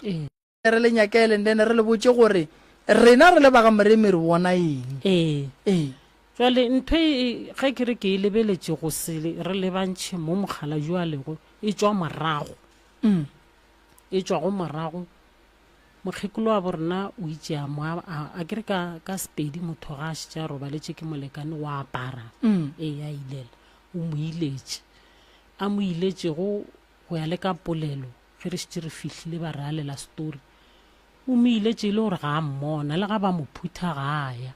Re le nyakele and then re le botše gore rena re le ba ga Moremi re bona eng. Ee. Ee. Jwale ntho e, ge ke re ke e lebeletše go se re lebantšhe mo mokgalabje a lego, e tšwa morago. Mm. E tšwa go morago. Mokgekolo wa bo rena o itše a mo, a, a, a ke re ka, ka Sepedi motho ga a šetše a robaletše ke molekane wa apara. Mm. Ee, a ilela. O mo iletše. A mo iletšego go ya le ka polelo, Ge re šetše re fihlile ba re alela story. O mo iletše e le gore ga a mmona, le ga ba mo phutha ga a ya.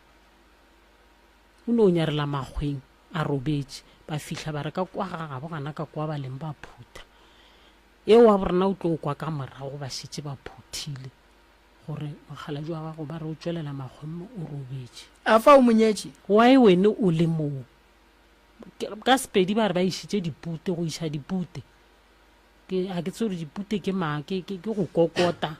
O no nyarela makgweng a robetše. Ba fihla ba re ka kwa ga gabo gana ka kwa ba leng ba phutha. Eo wa borena o tlo kwa ka morago ba šetše ba phuthile gore mokgalabje wa gago ba re o tšwelela makgweng mo o robetše. Afa o mo nyetše? Why wene o le moo? Ka Sepedi ba re ba išitše dipute, go iša dipute. Ke a ke tsebe gore dipute ke ma ke ke ke go kokota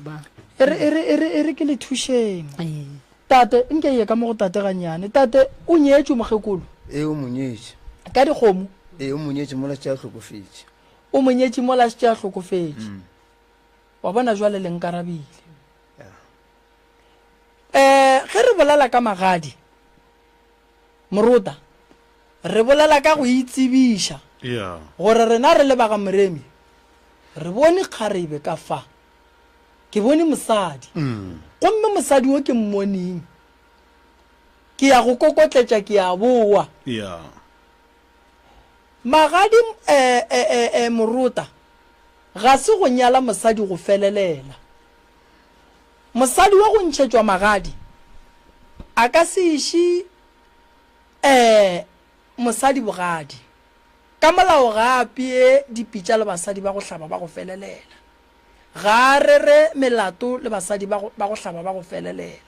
ba. E re e re e re e re ke le thušeng. Ee. Tate, nke ye ka mo go tate gannyane. Tate, o nyetšwe mokgekolo? Ee, o mo nyetše. Ka dikgomo? Ee, o mo nyetše mola šetše a hlokofetše. O mo nyetše mola šetše a hlokofetše. Wa bona jwale le nkarabile. Eh, ge re bolela ka magadi, Morota, re bolela ka go itsebiša gore rena re le ba ga Moremi re bone kgarebe ka fa. Ke bone mosadi. Gomme mosadi wo ke mmoneng, ke ya go kokotletša ke a bowa. Magadi, eh, eh, eh, eh, Morota, ga se go nyala mosadi go felelela. Mosadi wa go ntšhetšwa magadi a ka se iše um mosadi bogadi. Ka molao ga a apee dipitša le basadi ba go hlaba ba go felelela. Ga a rere melato le basadi ba go, ba go hlaba ba go felelela.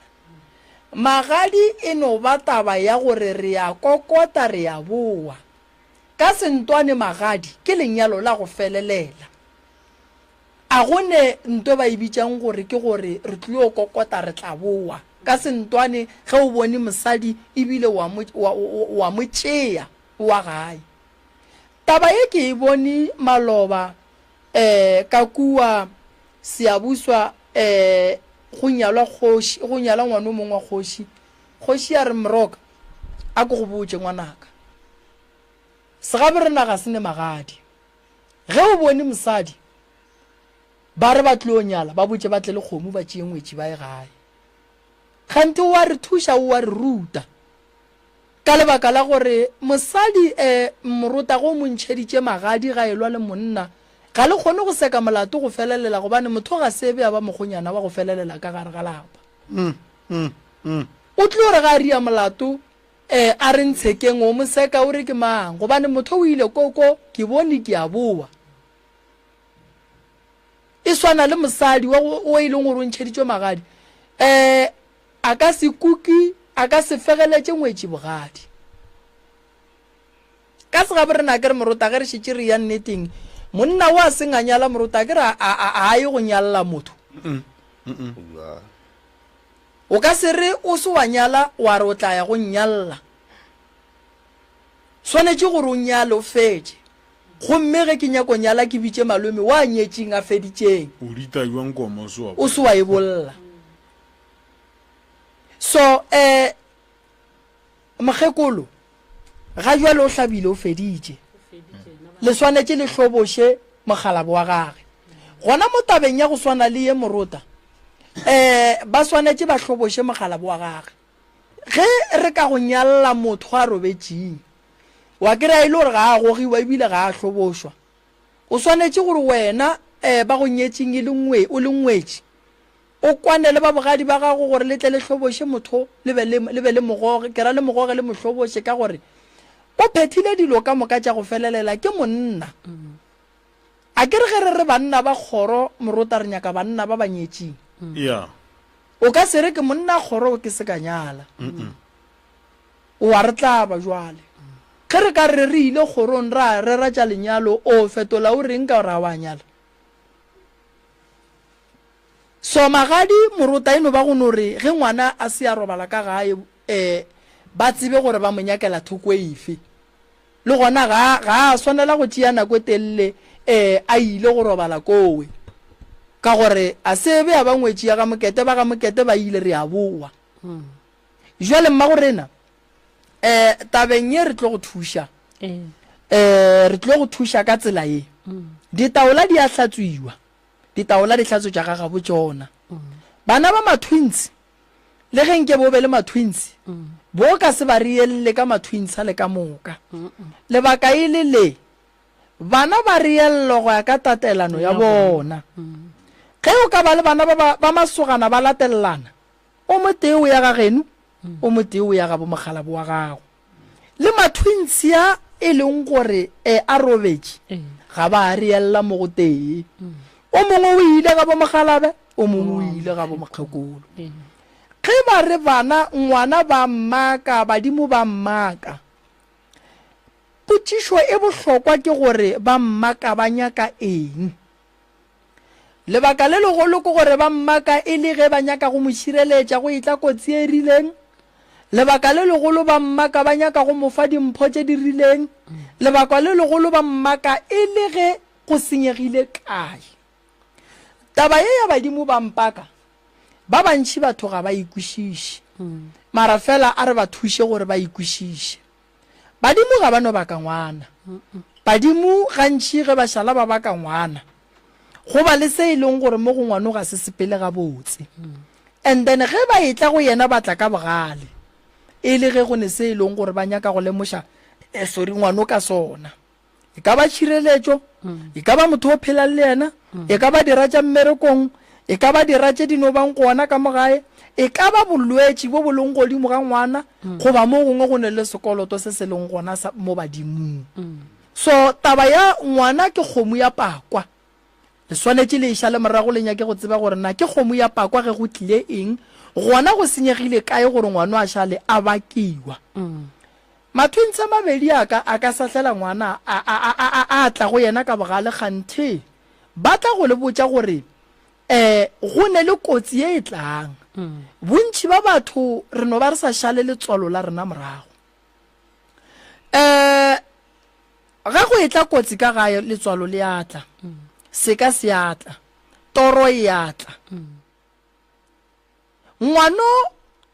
Magadi e no ba taba ya gore re a kokota re a bowa. Ka sentwane magadi ke lenyalo la go felelela. A go ne nto ba e bitšang gore ke gore re tlilo kokota re tla bowa. Ka sentwane ge o bone mosadi ebile wa mo, wa, wa mo tšea wa gae. Taba ye ke e bone maloba eh ka kua Siyabuswa eh go nyalwa kgoši, go nyalwa ngwana o mongwe wa kgoši. Kgoši ya re Moroka a ko go botše ngwanaka. Segaborena ga se ne magadi. Ge o bone mosadi, ba re ba tlo nyala, ba botše ba tle le kgomo ba tšee ngwetši ba ye gae. Kganthe o a re thuša, o a re ruta. Ka lebaka la gore mosadi e morota ge o mo ntšheditše magadi ga elwa le monna, ga le kgone go seka molato go felelela gobane motho ga se be a ba mokgonyana wa go felelela ka gare ga lapa. O tlo re ga a ria molato E, a re ntshekeng, o mo seka o re ke mang? Gobane motho o ile koko, ke bone ke a bowa. E swana le mosadi wa o e leng gore o ntšheditšwe magadi. E, a ka se kuki, a ka se fegeletše ngwetši bogadi. Ka segabo rena ke re morota ge re šetše re ya nneteng, monna o a seng a nyala morota ke re a, a, a, a ye go nyalla motho. O ka se re o se wa nyala wa re o tla ya go nnyalla. Swanetše gore o nyale o fetše. Gomme ge ke nyako nyala ke bitše malome wa nyetšeng a feditšeng. O rita jwang koma o se wa O se wa e bolla. So, eh, mokgekolo, ga jwale o hlabile o feditše. Le swanetše le hloboše mokgalabo wa gage. Gona mo tabeng ya go swana le ye morota, eh, ba swanetše ba hloboše mokgalabo wa gage. Ge re ka go nyalla motho a robetšeng, wa kry-a e le gore ga a gogiwa ebile ga a hlobošwa, o swanetše gore wena um ba go nyetšeng e le ngwe, o le ngwetši, o kwane le ba bogadi ba gago gore le tle le hloboše motho le be le, le be le mogoge, ke ra le mogoge le mo hloboše ka gore o phethile dilo ka moka tša go felelela, ke monna. A ke re ge re re banna ba kgoro morota re nyaka banna ba ba nyetšeng. Yeah. O ka se re ke monna kgoro ke se ka nyala. O a re tlaba jwale. Ge re ka re re ile kgorong ra rera tša lenyalo o fetola o reng ka gore ga wa nyala. So magadi morota e no ba go no re ge ngwana a se a robala ka gae um ba tsebe gore ba mo nyakela thoko efe. Le gona ga, ga a swanela go tšea nako e telele e a ile go robala kowe, ka gore a se be a ba ngwetši ya ga Mokete, ba ga Mokete ba ile, re a bowa. Jwale mmagorena, um tabeng ye re tlo go thuša, um re tlo go thuša ka tsela ye. Ditaola di a hlatswiwa, ditaola di hlatswetša ga gabo tšona. Bana ba ma-twins Le ge nke bo be le ma-twins, bo ka se ba reelle ka ma-twins a le ka moka. Lebaka e le le, bana ba reellwa go ya ka tatelano ya bona. Ge o ka ba le bana ba ba, ba masogana ba latelelana, o motee o ya ga geno, o motee o ya ga bomokgalabo wa gago. Le ma-twins a e leng gore e a robetše, ga ba a reella mo go tee. O mongwe o ile ga bomokgalabe, o mongwe o ile ga bomokgekolo. Ge ba re bana, ngwana ba mmaka, badimo ba mmaka. Potšišo e bohlokwa ke gore ba mmaka ba nyaka eng? Lebaka le legolo ke gore ba mmaka e le ge ba nyaka go mo šireletša go etla kotsi e rileng. Lebaka le legolo ba mmaka ba nyaka go mo fa dimpho tše di rileng. Lebaka le legolo ba mmaka e le ge go senyegile kae. Taba ye ya badimo ba mpaka, ba bantši batho ga ba e kwešiše. Mara fela a re ba thuše gore ba e kwešiše. Badimo ga ba no baka ngwana. Badimo gantši ge ba šala ba baka ngwana, go ba le se e leng gore mo go ngwano ga se sepele gabotse. And then ge ba etla go yena ba tla ka bogale, e le ge go ne se e leng gore ba nyaka go lemoša eh, sorry, ngwano ka sona. E ka ba tšhireletšo, e ka ba motho o phelang le yena, e ka ba dira tša mmerekong, e ka ba dira tše di no bang gona ka mo gae, e ka ba bolwetši bo bo leng godimo ga ngwana, goba mo gongwe go ne le sekoloto se se leng gona sa mo badimong. So taba ya ngwana ke kgomo ya pakwa. Le swanetše le e šale morago le nyake go tseba gore na ke kgomo ya pakwa ge go tlile eng, gona go senyegile kae gore ngwano a šale a bakiwa. Mathwintshi a mabedi a ka a ka sahlela ngwana a, a, a, a, a, a tla go yena ka bogale kganthe ba tla go le botša gore um go ne le kotsi ye e tlang. Bontši ba batho re no ba re sa šale letswalo la rena morago. Um ge go etla kotsi ka gae letswalo le a tla, seka se a tla, toro e a tla. Ngwano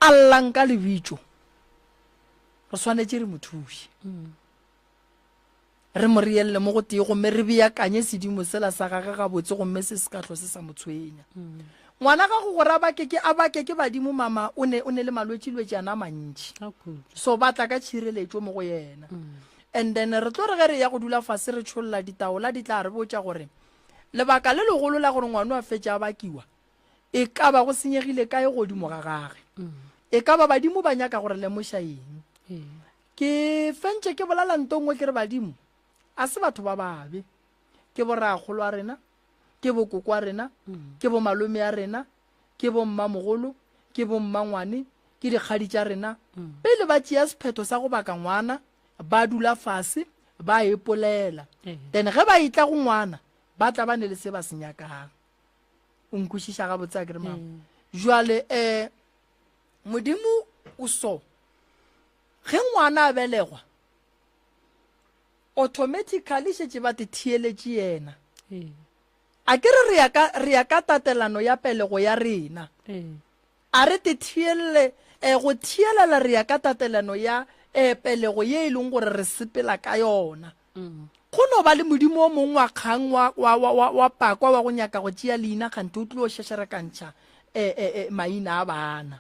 a llang ka lebitšo re swanetše re mo thuše re mo reelele mo go tee gomme re beakanye sedimo sela sa gage gabotse gomme se se ka hlo se sa mo tshwenya ngwana gago gore a bake ke a bake ke badimo mama o ne o ne le malwetši-lwetši ana a mantši so ba tla ka tšhireletšo mo go yena and then re tlo re ge re ya go dula fase re tšholla ditaola di tla re botša gore lebaka le legolo la gore ngwano a fetše a bakiwa E ka ba go senyegile kae godimo ga gage? E ka ba badimo ba nyaka go re lemoša eng? Ke fentše ke bolela nto nngwe ke re badimo a se batho ba babe. Ke borakgolo a rena, ke bokoko a rena, ke bomalome a rena, ke bommamogolo, ke bommangwane, ke dikgadi tša rena. Pele ba tšea sephetho sa go baka ngwana, ba dula fase ba epolela. Then ge ba etla go ngwana, ba tla ba ne le se ba se nyakang. O nkwešiša gabotse a ke re mama? Mm. Jwale eh Modimo o so ge ngwana a belegwa. Automatically šetše ba te theeletše yena. A ke re re ya ka, re ya ka tatelano ya pelego ya rena. A re te theelle, eh, go theelela re ya ka tatelano ya, eh, pelego ye e leng gore re sepela ka yona. Go no ba le modimo o mongwe wa kgang wa, wa, wa, wa, wa pakwa wa go nyaka go tšea leina kganthe o tlilo šešerekantšha, eh, eh, eh, maina a bana.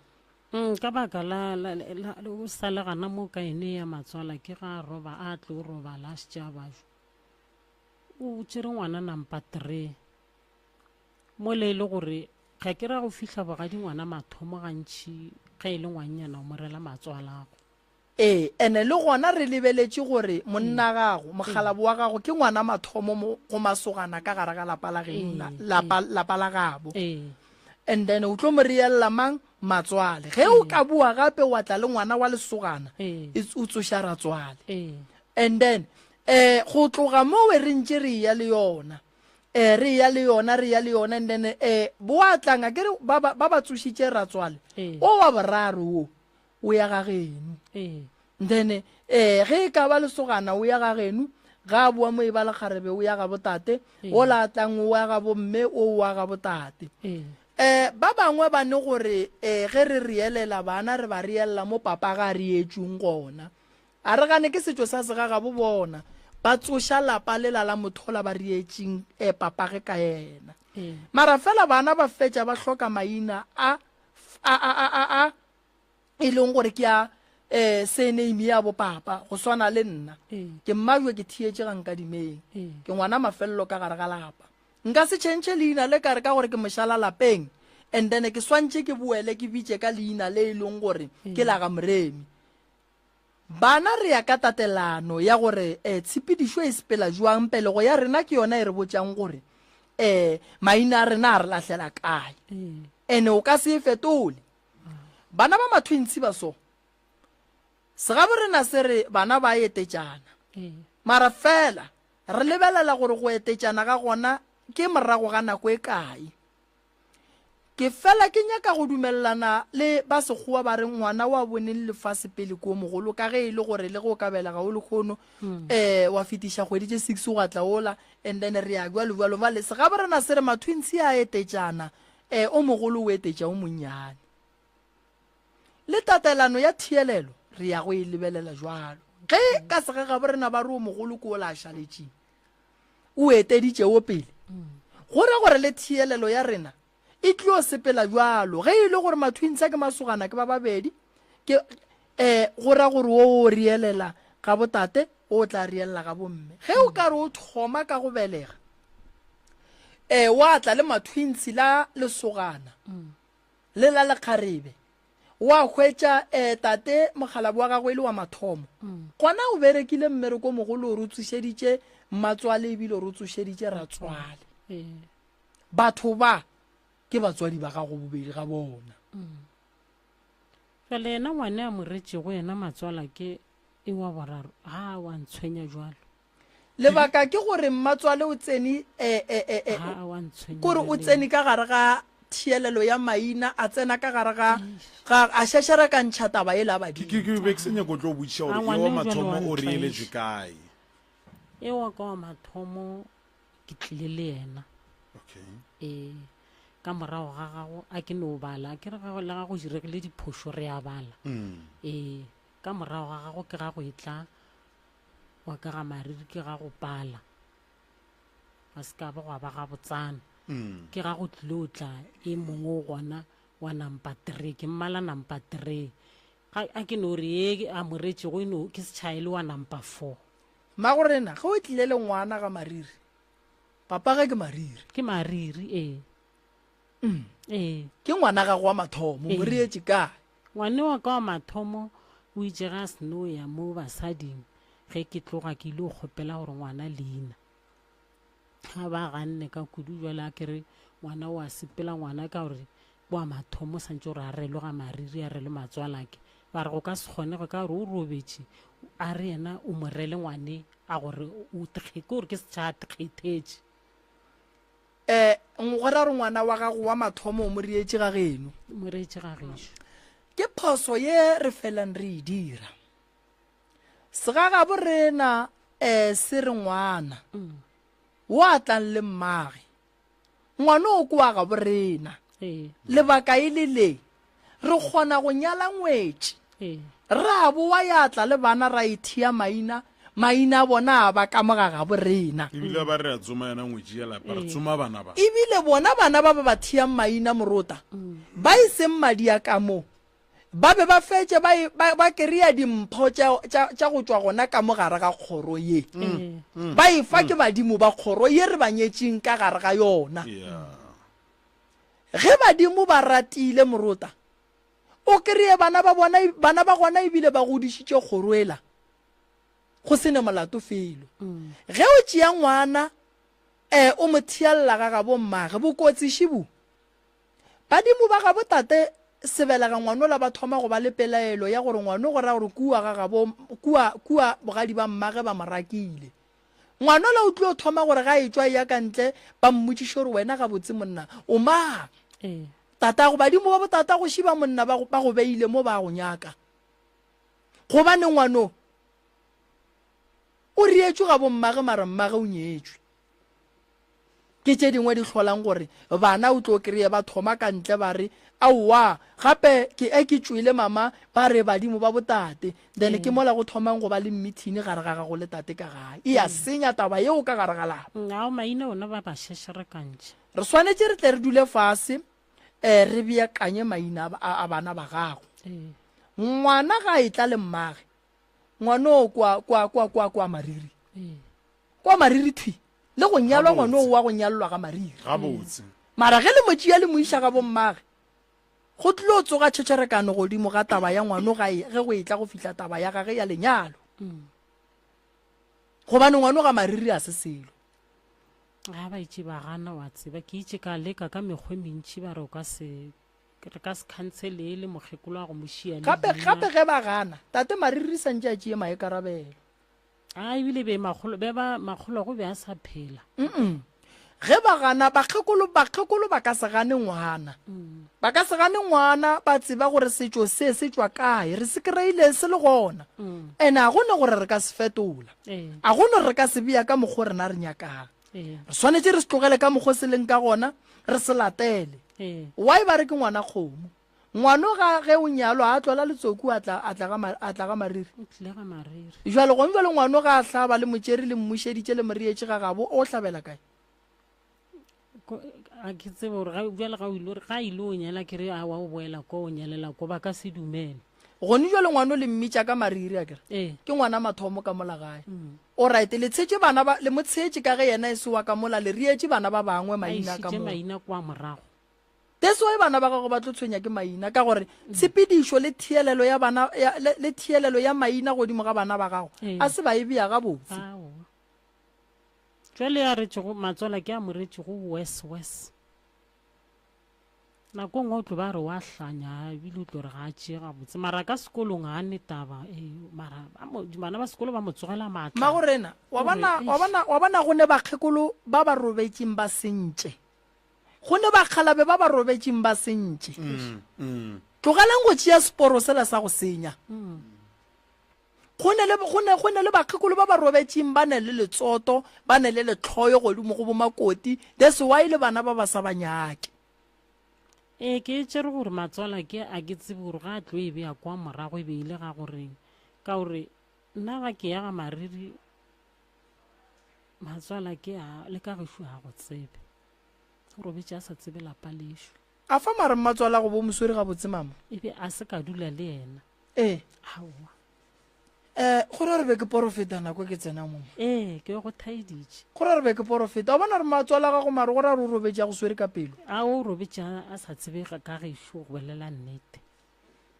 Mm, ka baka la, la, la, la o sa le gana mo ka ene ya matswala ke ga a roba a tlo robala a šetše a bajwa. O tšere ngwana nampa three. Mola e le gore ga ke ra go fihla bogadi ngwana mathomo gantši ge e le ngwannyana o mo rela matswalago. Ee, ene le gona re lebeletše gore monna gago, mokgalabo wa gago ke ngwana mathomo mo go masogana ka gare ga lapa la geno, la, lapa, lapa la gabo. And then o tlo mo reella mang? Matswale. Ge o ka boa gape wa tla le ngwana wa lesogana, o tsoša ratswale. And then eh go tloga mowe re ntše re eya le yona. Eh re eya le yona, re eya le yona and then eh boa tlang akere ba ba ba tsošitše ratswale. O wa boraro wo o ya ga geno. Then eh ge e ka ba lesogana o ya ga geno, ga a boa mo e ba lekgarebe o ya ga botate, ola a tlang o ya ga bomme o wa ga botate. Eh ba bangwe ba ne gore eh ge re reelela bana re ba reelela mo papa ga a reetšweng gona. A re gane ke setšo sa segagabo bona, ba tsoša lapa lela la mothola ba reetšeng eh papage ka yena. Mara fela bana ba fetša ba hloka maina a a a a a e leng gore ke a eh surname ya bo papa go swana le nna ke mmajwe ke thietše ga nkadimeng ke ngwana mafelelo ka gare ga lapa nka se tšhentšhe leina le kare ka gore ke mošala lapeng and then ke swantše ke boele ke bitše ka leina le e leng gore ke la ga moremi bana re ya ka tatelano ya gore eh, tshepedišo e sepela jwang pelego ya rena ke yona e re botšang gore eh maina a rena a re lahlela kae ene o ka se e fetole Bana ba mathwintshi ba so. Segabo rena se re bana ba etetšana. Mara fela re lebelela gore go etetšana ga gona ke morago ga nako e kae. Ke fela ke nyaka go dumelelana le ba sekgowa ba re ngwana wa boneng lefase pele ke o mogolo ka ge e le gore le ge o ka belega o lekgono um wa fetiša kgwedi tše six gwa tla ola and then re ya bjalo bjalo. Bjale segabo rena se re mathwintshi a etetšana Ee, o mogolo o etetša o monnyane. Le tatelano ya thielelo re ya go e lebelela jwalo. Ge ka segagabo rena ba re o mogolo ke o la šaletšeng, o eteditše o pele, go ra gore le thielelo ya rena e tlo sepela jwalo. Ge e le gore mathwintsha ke masogana ke ba babedi, ke um go ra gore o o rielela ga botate, o tla rielela ga bomme. Ge o ka re o thoma ka go belega, e wa tla le mathwintshi la lesogana mm. le la lekgarebe wa hwetša um tate mokgalabo wa gagwe e le wa mathomo mm. gona o berekile mmereko mogolo o re tsošeditše mmatswale ebile o re tsošeditše ratswale ee. batho ba ke batswadi ba gago bobedi ga bona mm. Jale yena ngwane a mo retšego yena matswala ke e wa boraro ga wa ntshwenya jwalo Lebaka ke gore mmatswale o tsene eh, eh, eh, eh, Ga wa ntshwenya kore o bjale. tsene ka gare ga thielelo ya maina a tsena ka gare ga ga a šešerekantšha taba e la Ke ke badimo ke be ke se nyako tlo botšiša A gore e ngwane wa o jwale mathomo wa o reeletšwe ntlaiša. kae. E wa ka wa mathomo ke tlile le yena. Okay. Ee, ka morago ga gago a ke no bala, ke re ga le ga go diregile diphošo re a bala. Ee, ka morago ga gago ke ga go e tla wa ka ga mariri ke ga go pala ga se ka ba gwa ba gabotsana mm. ke ga go tlile o tla e mongwe o gona wa nampa three ke mmala nampa three a ke no re ye a moretšego e no ke setšhaele wa nampa four Mmagorena ge o tlile le ngwana ga mariri papa ge ke mariri ke mariri ee mm. ee ke ngwana gago wa mathomo Ee. mo reetše kae Ngwane wa ka wa mathomo o itše ge a seno ya mo basading ge ke tloga ke ile go kgopela gore ngwana leina. A ba ganne ka kudu jwale a kere ngwana o a sepela ngwana ka gore ke wa mathomo o santše gore a relwe ga mariri a relwe matswalake. Ba re go ka se kgonege ka gore o robetše a re yena o mo rele ngwane a gore o ke gore ke setšha a kgethetše. Eh, go ra gore ngwana wa gago wa mathomo o mo reetše ga geno. Mo reetše ga gešo. Ke phoso ye re felang re e dira. Segagabo rena. um se re ngwana wo a tlang le mmage ngwana o kwa ga borena lebaka e le le re kgona go nyala ngwetši ra bowa ya tla le bana ra ithea maina maina a bona a ba ka moga ga borena ebile ba re a tsoma yona ngwetši ya lapa re tsoma bana ba ebile bona bana ba ba ba theang maina morota ba e seng madi a ka mo Ba be ba fetše ba, e, ba, ba kry-a dimpho tša, tša, tša go tšwa gona ka mo gare ga kgoro ye. Mm. Ba e fa ke badimo ba kgoro ye re ba nyetšeng ka gare ga yona. Yeah. Ge badimo ba ratile morota, o kry-e bana ba bona, bana ba gona ebile ba godišitše kgoro ela, go se ne molato felo. Ge o tšea ngwana, eh, o mo thealla ga gabo mmage, bokotsi šibu. Badimo ba gabo tate Sebelega ngwanola ba thoma go ba le pelaelo ya gore ngwano go ra gore kua ga gabo kua kua bogadi ba mmage ba mo rakile. Ngwanola o tlio thoma gore ga etšwa e ya ka ntle ba mmotšiše gore wena gabotse monna o mang? Ee. Tatago badimo ba botatago šiba monna ba go ba go beile mo ba go nyaka. Gobane ngwano o rietšwe gabo mmage mara mmage o nyetšwe. Ke tše dingwe di hlolang gore bana o tlo kreye ba thoma ka ntle ba re aowa gape ke e ke tšwele mama ba re badimo ba botate then ke mola go thomang go ba le mmithini gare ga gago le tate ka gae e ya senya taba yeo ka gare ga lapa. Ao maina ona ba ba šešerekantšha. Re swanetše re tle re dule fase um re beakanye maina a bana ba gago. Ngwana ga a etla le mmage ngwanoo kwa kwa kwa kwa kwa mariri kwa mariri thwi le go nyalwa ngwana o wa go nyalelwa ga mariri gabotse mara ge le mo tšea le mo iša ga bommage go tlilo tsoga tšhetšherekano godimo ga taba ya ngwano ga e, ge go etla go fihla taba ya gage ya lenyalo gobane ngwano ga mariri a se selo ga ba itše ba gana wa tseba ke itše ka leka ka mekgwa e mentši ba re o ka se re ka se khansele le mokgekolo wa go mo šia le gape leina. gape ge ba gana tate mariri santše a tšee maikarabelo A ebile be makgolo be ba makgolo go be a sa phela. Mm. Ge ba gana bakgekolo bakgekolo ba ka se gane ngwana. Mm. Ba ka se gane ngwana ba tseba gore setšo se se tšwa kae re se kry-ile se le gona. Mm. Ene a gone gore re ka se fetola. Ee. A gone re ka se bea ka mokgwa rena re nyakang. Ee. Re swanetše re se tlogele ka mokgwa se leng ka gona re se latele. Ee. Why ba re ke ngwana kgomo? Ngwano ga ge o nyalwa a tlola letsoku a tla a tla ga a tla ga mariri. O tlile ga mariri. Jwale gong jwale ngwano ga a hlaba le motšeri le mmušeditše le morietše ga gabo o hlabela kae? A ke tsebe gore ga jwale ga o ile ga ile o nyala ke re a wa o boela ko o nyalela ko ba ka se dumele. Gone jwale ngwano le mmitša ka mariri a kere. Ee. Ke ngwana mathomo ka mola gae. Mm. O right le tshetše bana ba le mo tshetše ka ge yena e se wa ka mola le rietše bana ba bangwe maina ka mola. Maina kwa morago. That's why bana ba gago ba tlo tshwenya ke maina ka gore tshepedišo le thielelo ya bana ya, le, le thielelo ya maina godimo ga bana ba gago Ee. a se ba e bea gabotse. Aowa. Jwale a retšego matswala ke a mo retšego wes wes. Nako nngwe o tlo ba re wa hlanya ebile o tlo re ga a tšee gabotse mara ka sekolong ga a ne taba ee, mara ba mo- bana ba sekolo ba mo tsogela maatla. Mmagorena, wa Gore, bona, wa eish. bona, wa bona go ne bakgekolo ba ba robetšeng ba sentše. Go ne bakgalabe ba ba robetšeng ba sentše. Tlogelang go tšea seporo sela sa go senya. Go ne le, go ne, go ne le bakgekolo ba ba robetšeng ba ne le letsoto, ba ne le lehloyo godimo go bomakoti, that's why le bana ba ba sa ba nyake. Ee, ke e tšere gore matswala ke a ke tsebe gore ga a tlo e bea kwa morago e be e le ga goreng ka gore nna ga ke ya ga mariri matswala ke a le ka gešo ga go tsebe. O robetše a sa tsebe lapa lešo. A fa mare mmatswala go bo mo swere gabotse mama? E be a se ka dula le yena. Ee. Aowa. Eh, go ra re be ke porofeta nako ke tsena mo. Ee, ke go thaeditše. Go ra re be ke porofeta. Wa bona re matswala gago mare go ra re o robetše a go swere ka pelo. A o robetše a sa tsebe ka gešo go bolela nnete.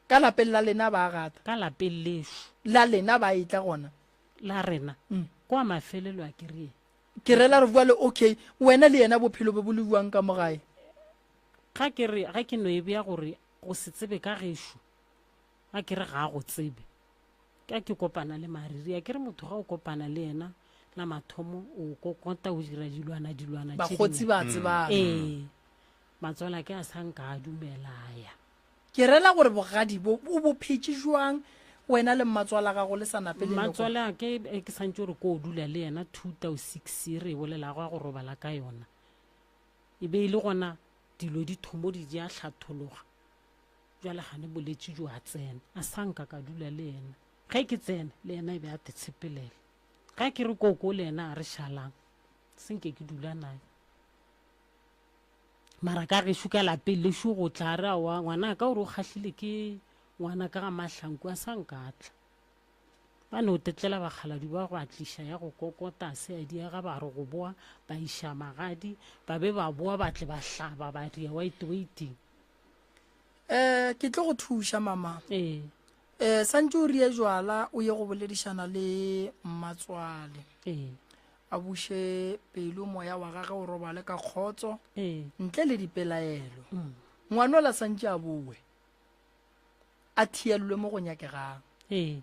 Ka lapeng la lena ba a gata. Ka lapeng lešo. La lena ba etla gona. La rena. Kwa mafelelo a ke re. Ke rela re bua le okay, wena le yena bophelo be bo le bjang ka mo gae? Ga ke re, ga ke no e bea gore go se tsebe ka gešo, ga ke re ga a go tsebe. Ka ke kopana le Mariri, a ke re motho ga o kopana le yena la mathomo o kokota o dira dilwana dilwana tše Bakgotsi dingwe. ba tsebana. Ee, matswala ke a sa nka a dumela a ya. Ke rela gore bogadi bo o bo phetše jwang? Wena le mmatswala gago le sa nape le nyoko. Mmatswala ke e ke santše gore ko dula le yena 2006 re e bolelago ya go robala ka yona. E be e le gona dilo di thomo di di a hlathologa. Jwale gane boletši jo a tsena, a sa nka ka dula le yena. Ge ke tsena le yena e be a te tshepelela. Ga ke re koko le yena a re šalang, se nke ke dula naye. Mara ka gešo ka lapeng lešo go tla re aowa ngwana ka gore o kgahlile ke ngwana ka ga mahlanku a sa nka tla. Ba no tetlela bakgaladi ba go a tliša ya go kokota a se a diega ba re go boa ba iša magadi ba be ba boa ba tle ba hlaba ba ria white waiting. Eh ke tlo go thuša mama. Ee. Eh santše o rie jwala o ye go boledišana le mmatswale. Ee. A buše pelo moya wa gage o robale ka kgotso Ee. ntle le dipelaelo. Ngwanola santše a boe a thielelwe mo go nyakegang. Ee.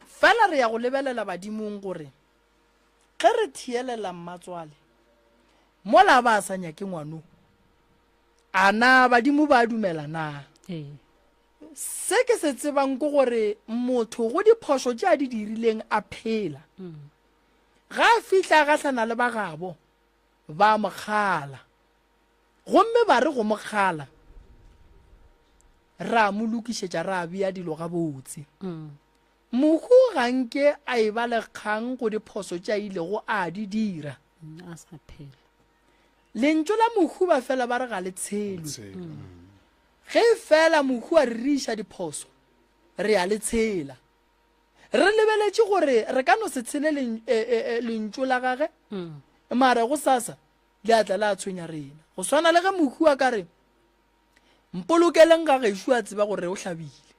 Fela re ya go lebelela badimong gore ge re thielela mmatswale mola ba sa nyake ngwano a na badimo ba dumela na? Ee. Se ke se tsebang ke gore motho go diphošo tše a di dirileng a phela. Ga a fihla a gahlana le ba gabo, ba mo kgala. Gomme ba re go mo kgala, ra mo lokišetša ra bea dilo gabotse. Mohu ga nke a e ba le kgang go diphoso tše a ilego a di dira. A sa phela. Lentšu la mohu ba fela ba re ga le tshelwe. Ge feela mohu a re re iša diphoso, re a le tshela. Re lebeletše gore re ka no se tshele lentšu la gage, mara gosasa le a tla la tshwenya rena. Go swana le ge mohu a ka re, Mpolokeleng ga gešo a tseba gore o hlabile.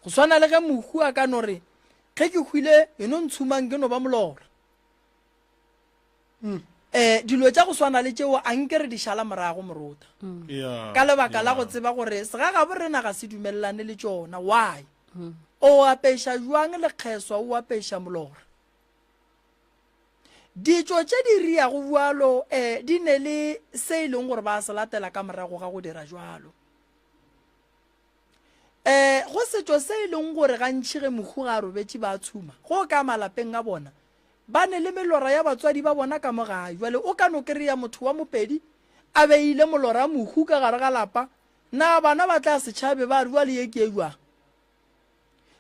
Go swana le ge mohu a ka no re, Ge ke hwile, e no ntshumang ke no ba molora. Mm. Eh, dilo tša go swana le tšeo a nke re di šala morago morota. Mm. Yeah, ka lebaka la go yeah. tseba gore segagabo rena ga se dumelelane le tšona. Why? Mm. O apeša jwang lekgeswa o apeša molora? Ditšo tše di riago bjalo eh, di ne le se e leng gore ba se latela ka morago ga go dira jwalo. Eh, go setšo se e leng gore gantši ge mohu ga a robetše ba tshuma, go ka malapeng a bona, ba ne le melora ya batswadi ba bona ka mo gae. Bjale o ka no kry-a motho wa Mopedi a beile molora mohu ka gare ga lapa, na bana ba tla se tšhabe ba re bjale ye ke e jwang?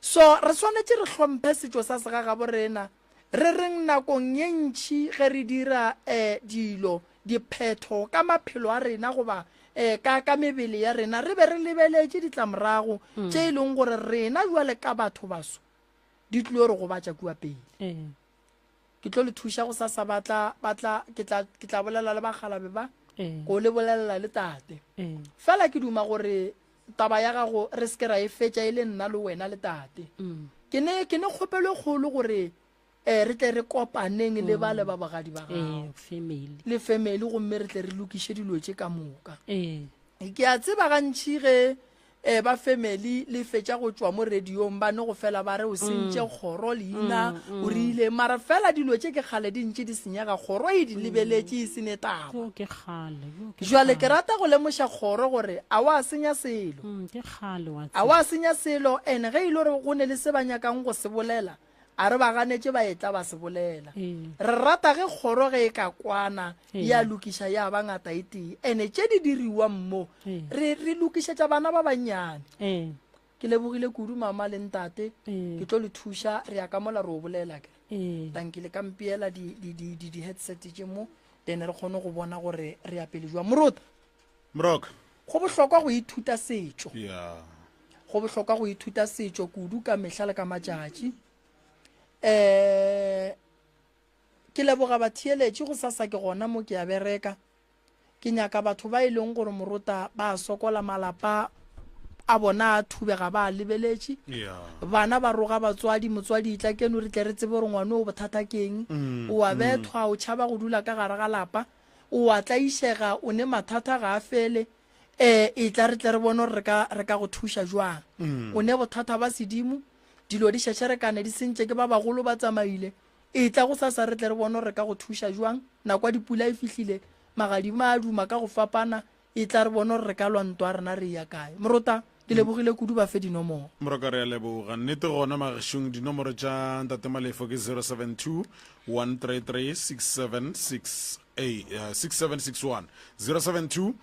So re swanetše re hlomphe setšo sa segagabo rena, re reng nakong ye ntši ge re dira eh, dilo, diphetho ka maphelo a rena goba eh, ka, ka mebele ya rena, re be re lebeletše ditlamorago mm. tše e leng gore rena jwale ka batho baso di tlilo re gobatša kua pele. Mm. Ke tlo le thuša go sasa ba tla, ba tla, ke tla, ke tla bolela le bakgalabe ba, mm. go le bolelela le tate. Mm. Fela ke duma gore Taba ya gago re se ke ra e fetša e le nna le wena le tate. Ke ne, ke ne kgopelo e kgolo gore eh, re tle re kopaneng le ba le ba bogadi ba gago. Ee, family. Le family gomme re tle re lokiše dilo tše ka moka. Ee. Ke a tseba gantši ge eh, ba family le fetša go tšwa mo radiong ba ne go fela ba re o sentše kgoro leina o rile mara fela dilo tše ke kgale di ntše di senyega kgoro e di lebeletše e se ne taba. Yo ke kgale, yo ke Jwale ke kgale. rata go lemoša kgoro gore a wa senya selo. Mm, ke kgale wa A tseba. wa senya selo and ge e le gore go ne le se ba nyakang go se bolela, a re ba ganetše ba etla ba se bolela. Ee. Re rata ge kgoro ge e ka kwana Ee. ya lokiša ya ba ngata e tee. And tše di diriwang mo Ee. re re lokišetša bana ba bannyane. Ee. Ke lebogile kudu mama le ntate. Ee. Ke tlo le thuša re ya ka mola re o bolela ke. Ee. Tanki le ka mpeela di di di di di-headset tše mo then re kgone go bona gore re ya pele jwang. Moruta. Moroka. Go bohlokwa go ithuta setšo. Yeah. Go bohlokwa go ithuta setšo kudu ka mehla le ka matšatši. Eh ke leboga batheeletši go sasa ke gona mo ke a bereka. Ke nyaka batho ba e leng gore morota ba sokola malapa a bona a thubega ba a lebeletše. Bana ba roga batswadi, motswadi etla keno re tle re tsebe gore ngwano o bothata keng. O a bethwa, o tšhaba go dula ka gare ga lapa, o a tlaišega, o ne mathata ga a fele. Um etla re tle re bone gore re ka re ka go thuša jwang. O ne bothata ba sedimo, dilo di šešerekane di sentše ke ba bagolo ba tsamaile. Etla gosasa re tle re bone gore re ka go thuša jwang. Nako ya dipula e fihlile, magadima a duma ka go fapana. Etla re bone gore re ka lwa ntwa rena re eya kae. Morota. Ke lebogile kudu ba fe dinomoro. Moroka re a leboga. Nnete gona magešong dinomoro tša Ntate Malefo ke 072 133 676 6761 072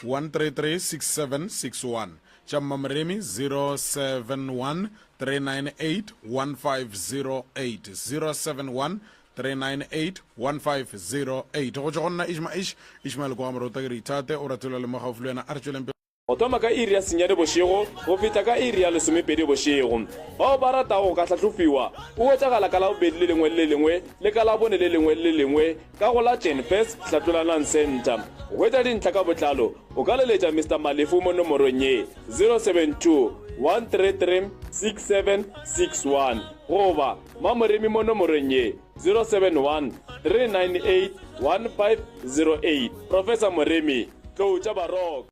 133 6761 tša Mmamoremi 071 398 1508 071 398 1508 Go tšwa go nna Ishma Ish Ishmael kwa Morota ke re ithate o ratolwa le mo gaufi le wena a re tšweleng pele. Go thoma ka iri ya senyane bošego go fihla ka iri ya lesomepedi bošego. Bao ba ratago go ka hlahlofiwa o hwetšagala ka Labobedi le lengwe le le lengwe le ka Labone le lengwe le le lengwe ka go la Jenfes Hlatlolanang Centre. Go hwetša dintlha ka botlalo o ka leletša Mister Malefu mo nomorong ye, 072 133 6761 goba Mamoremi mo nomorong ye, 071 398 1508. Professor Moremi, Tlou tša Baroka.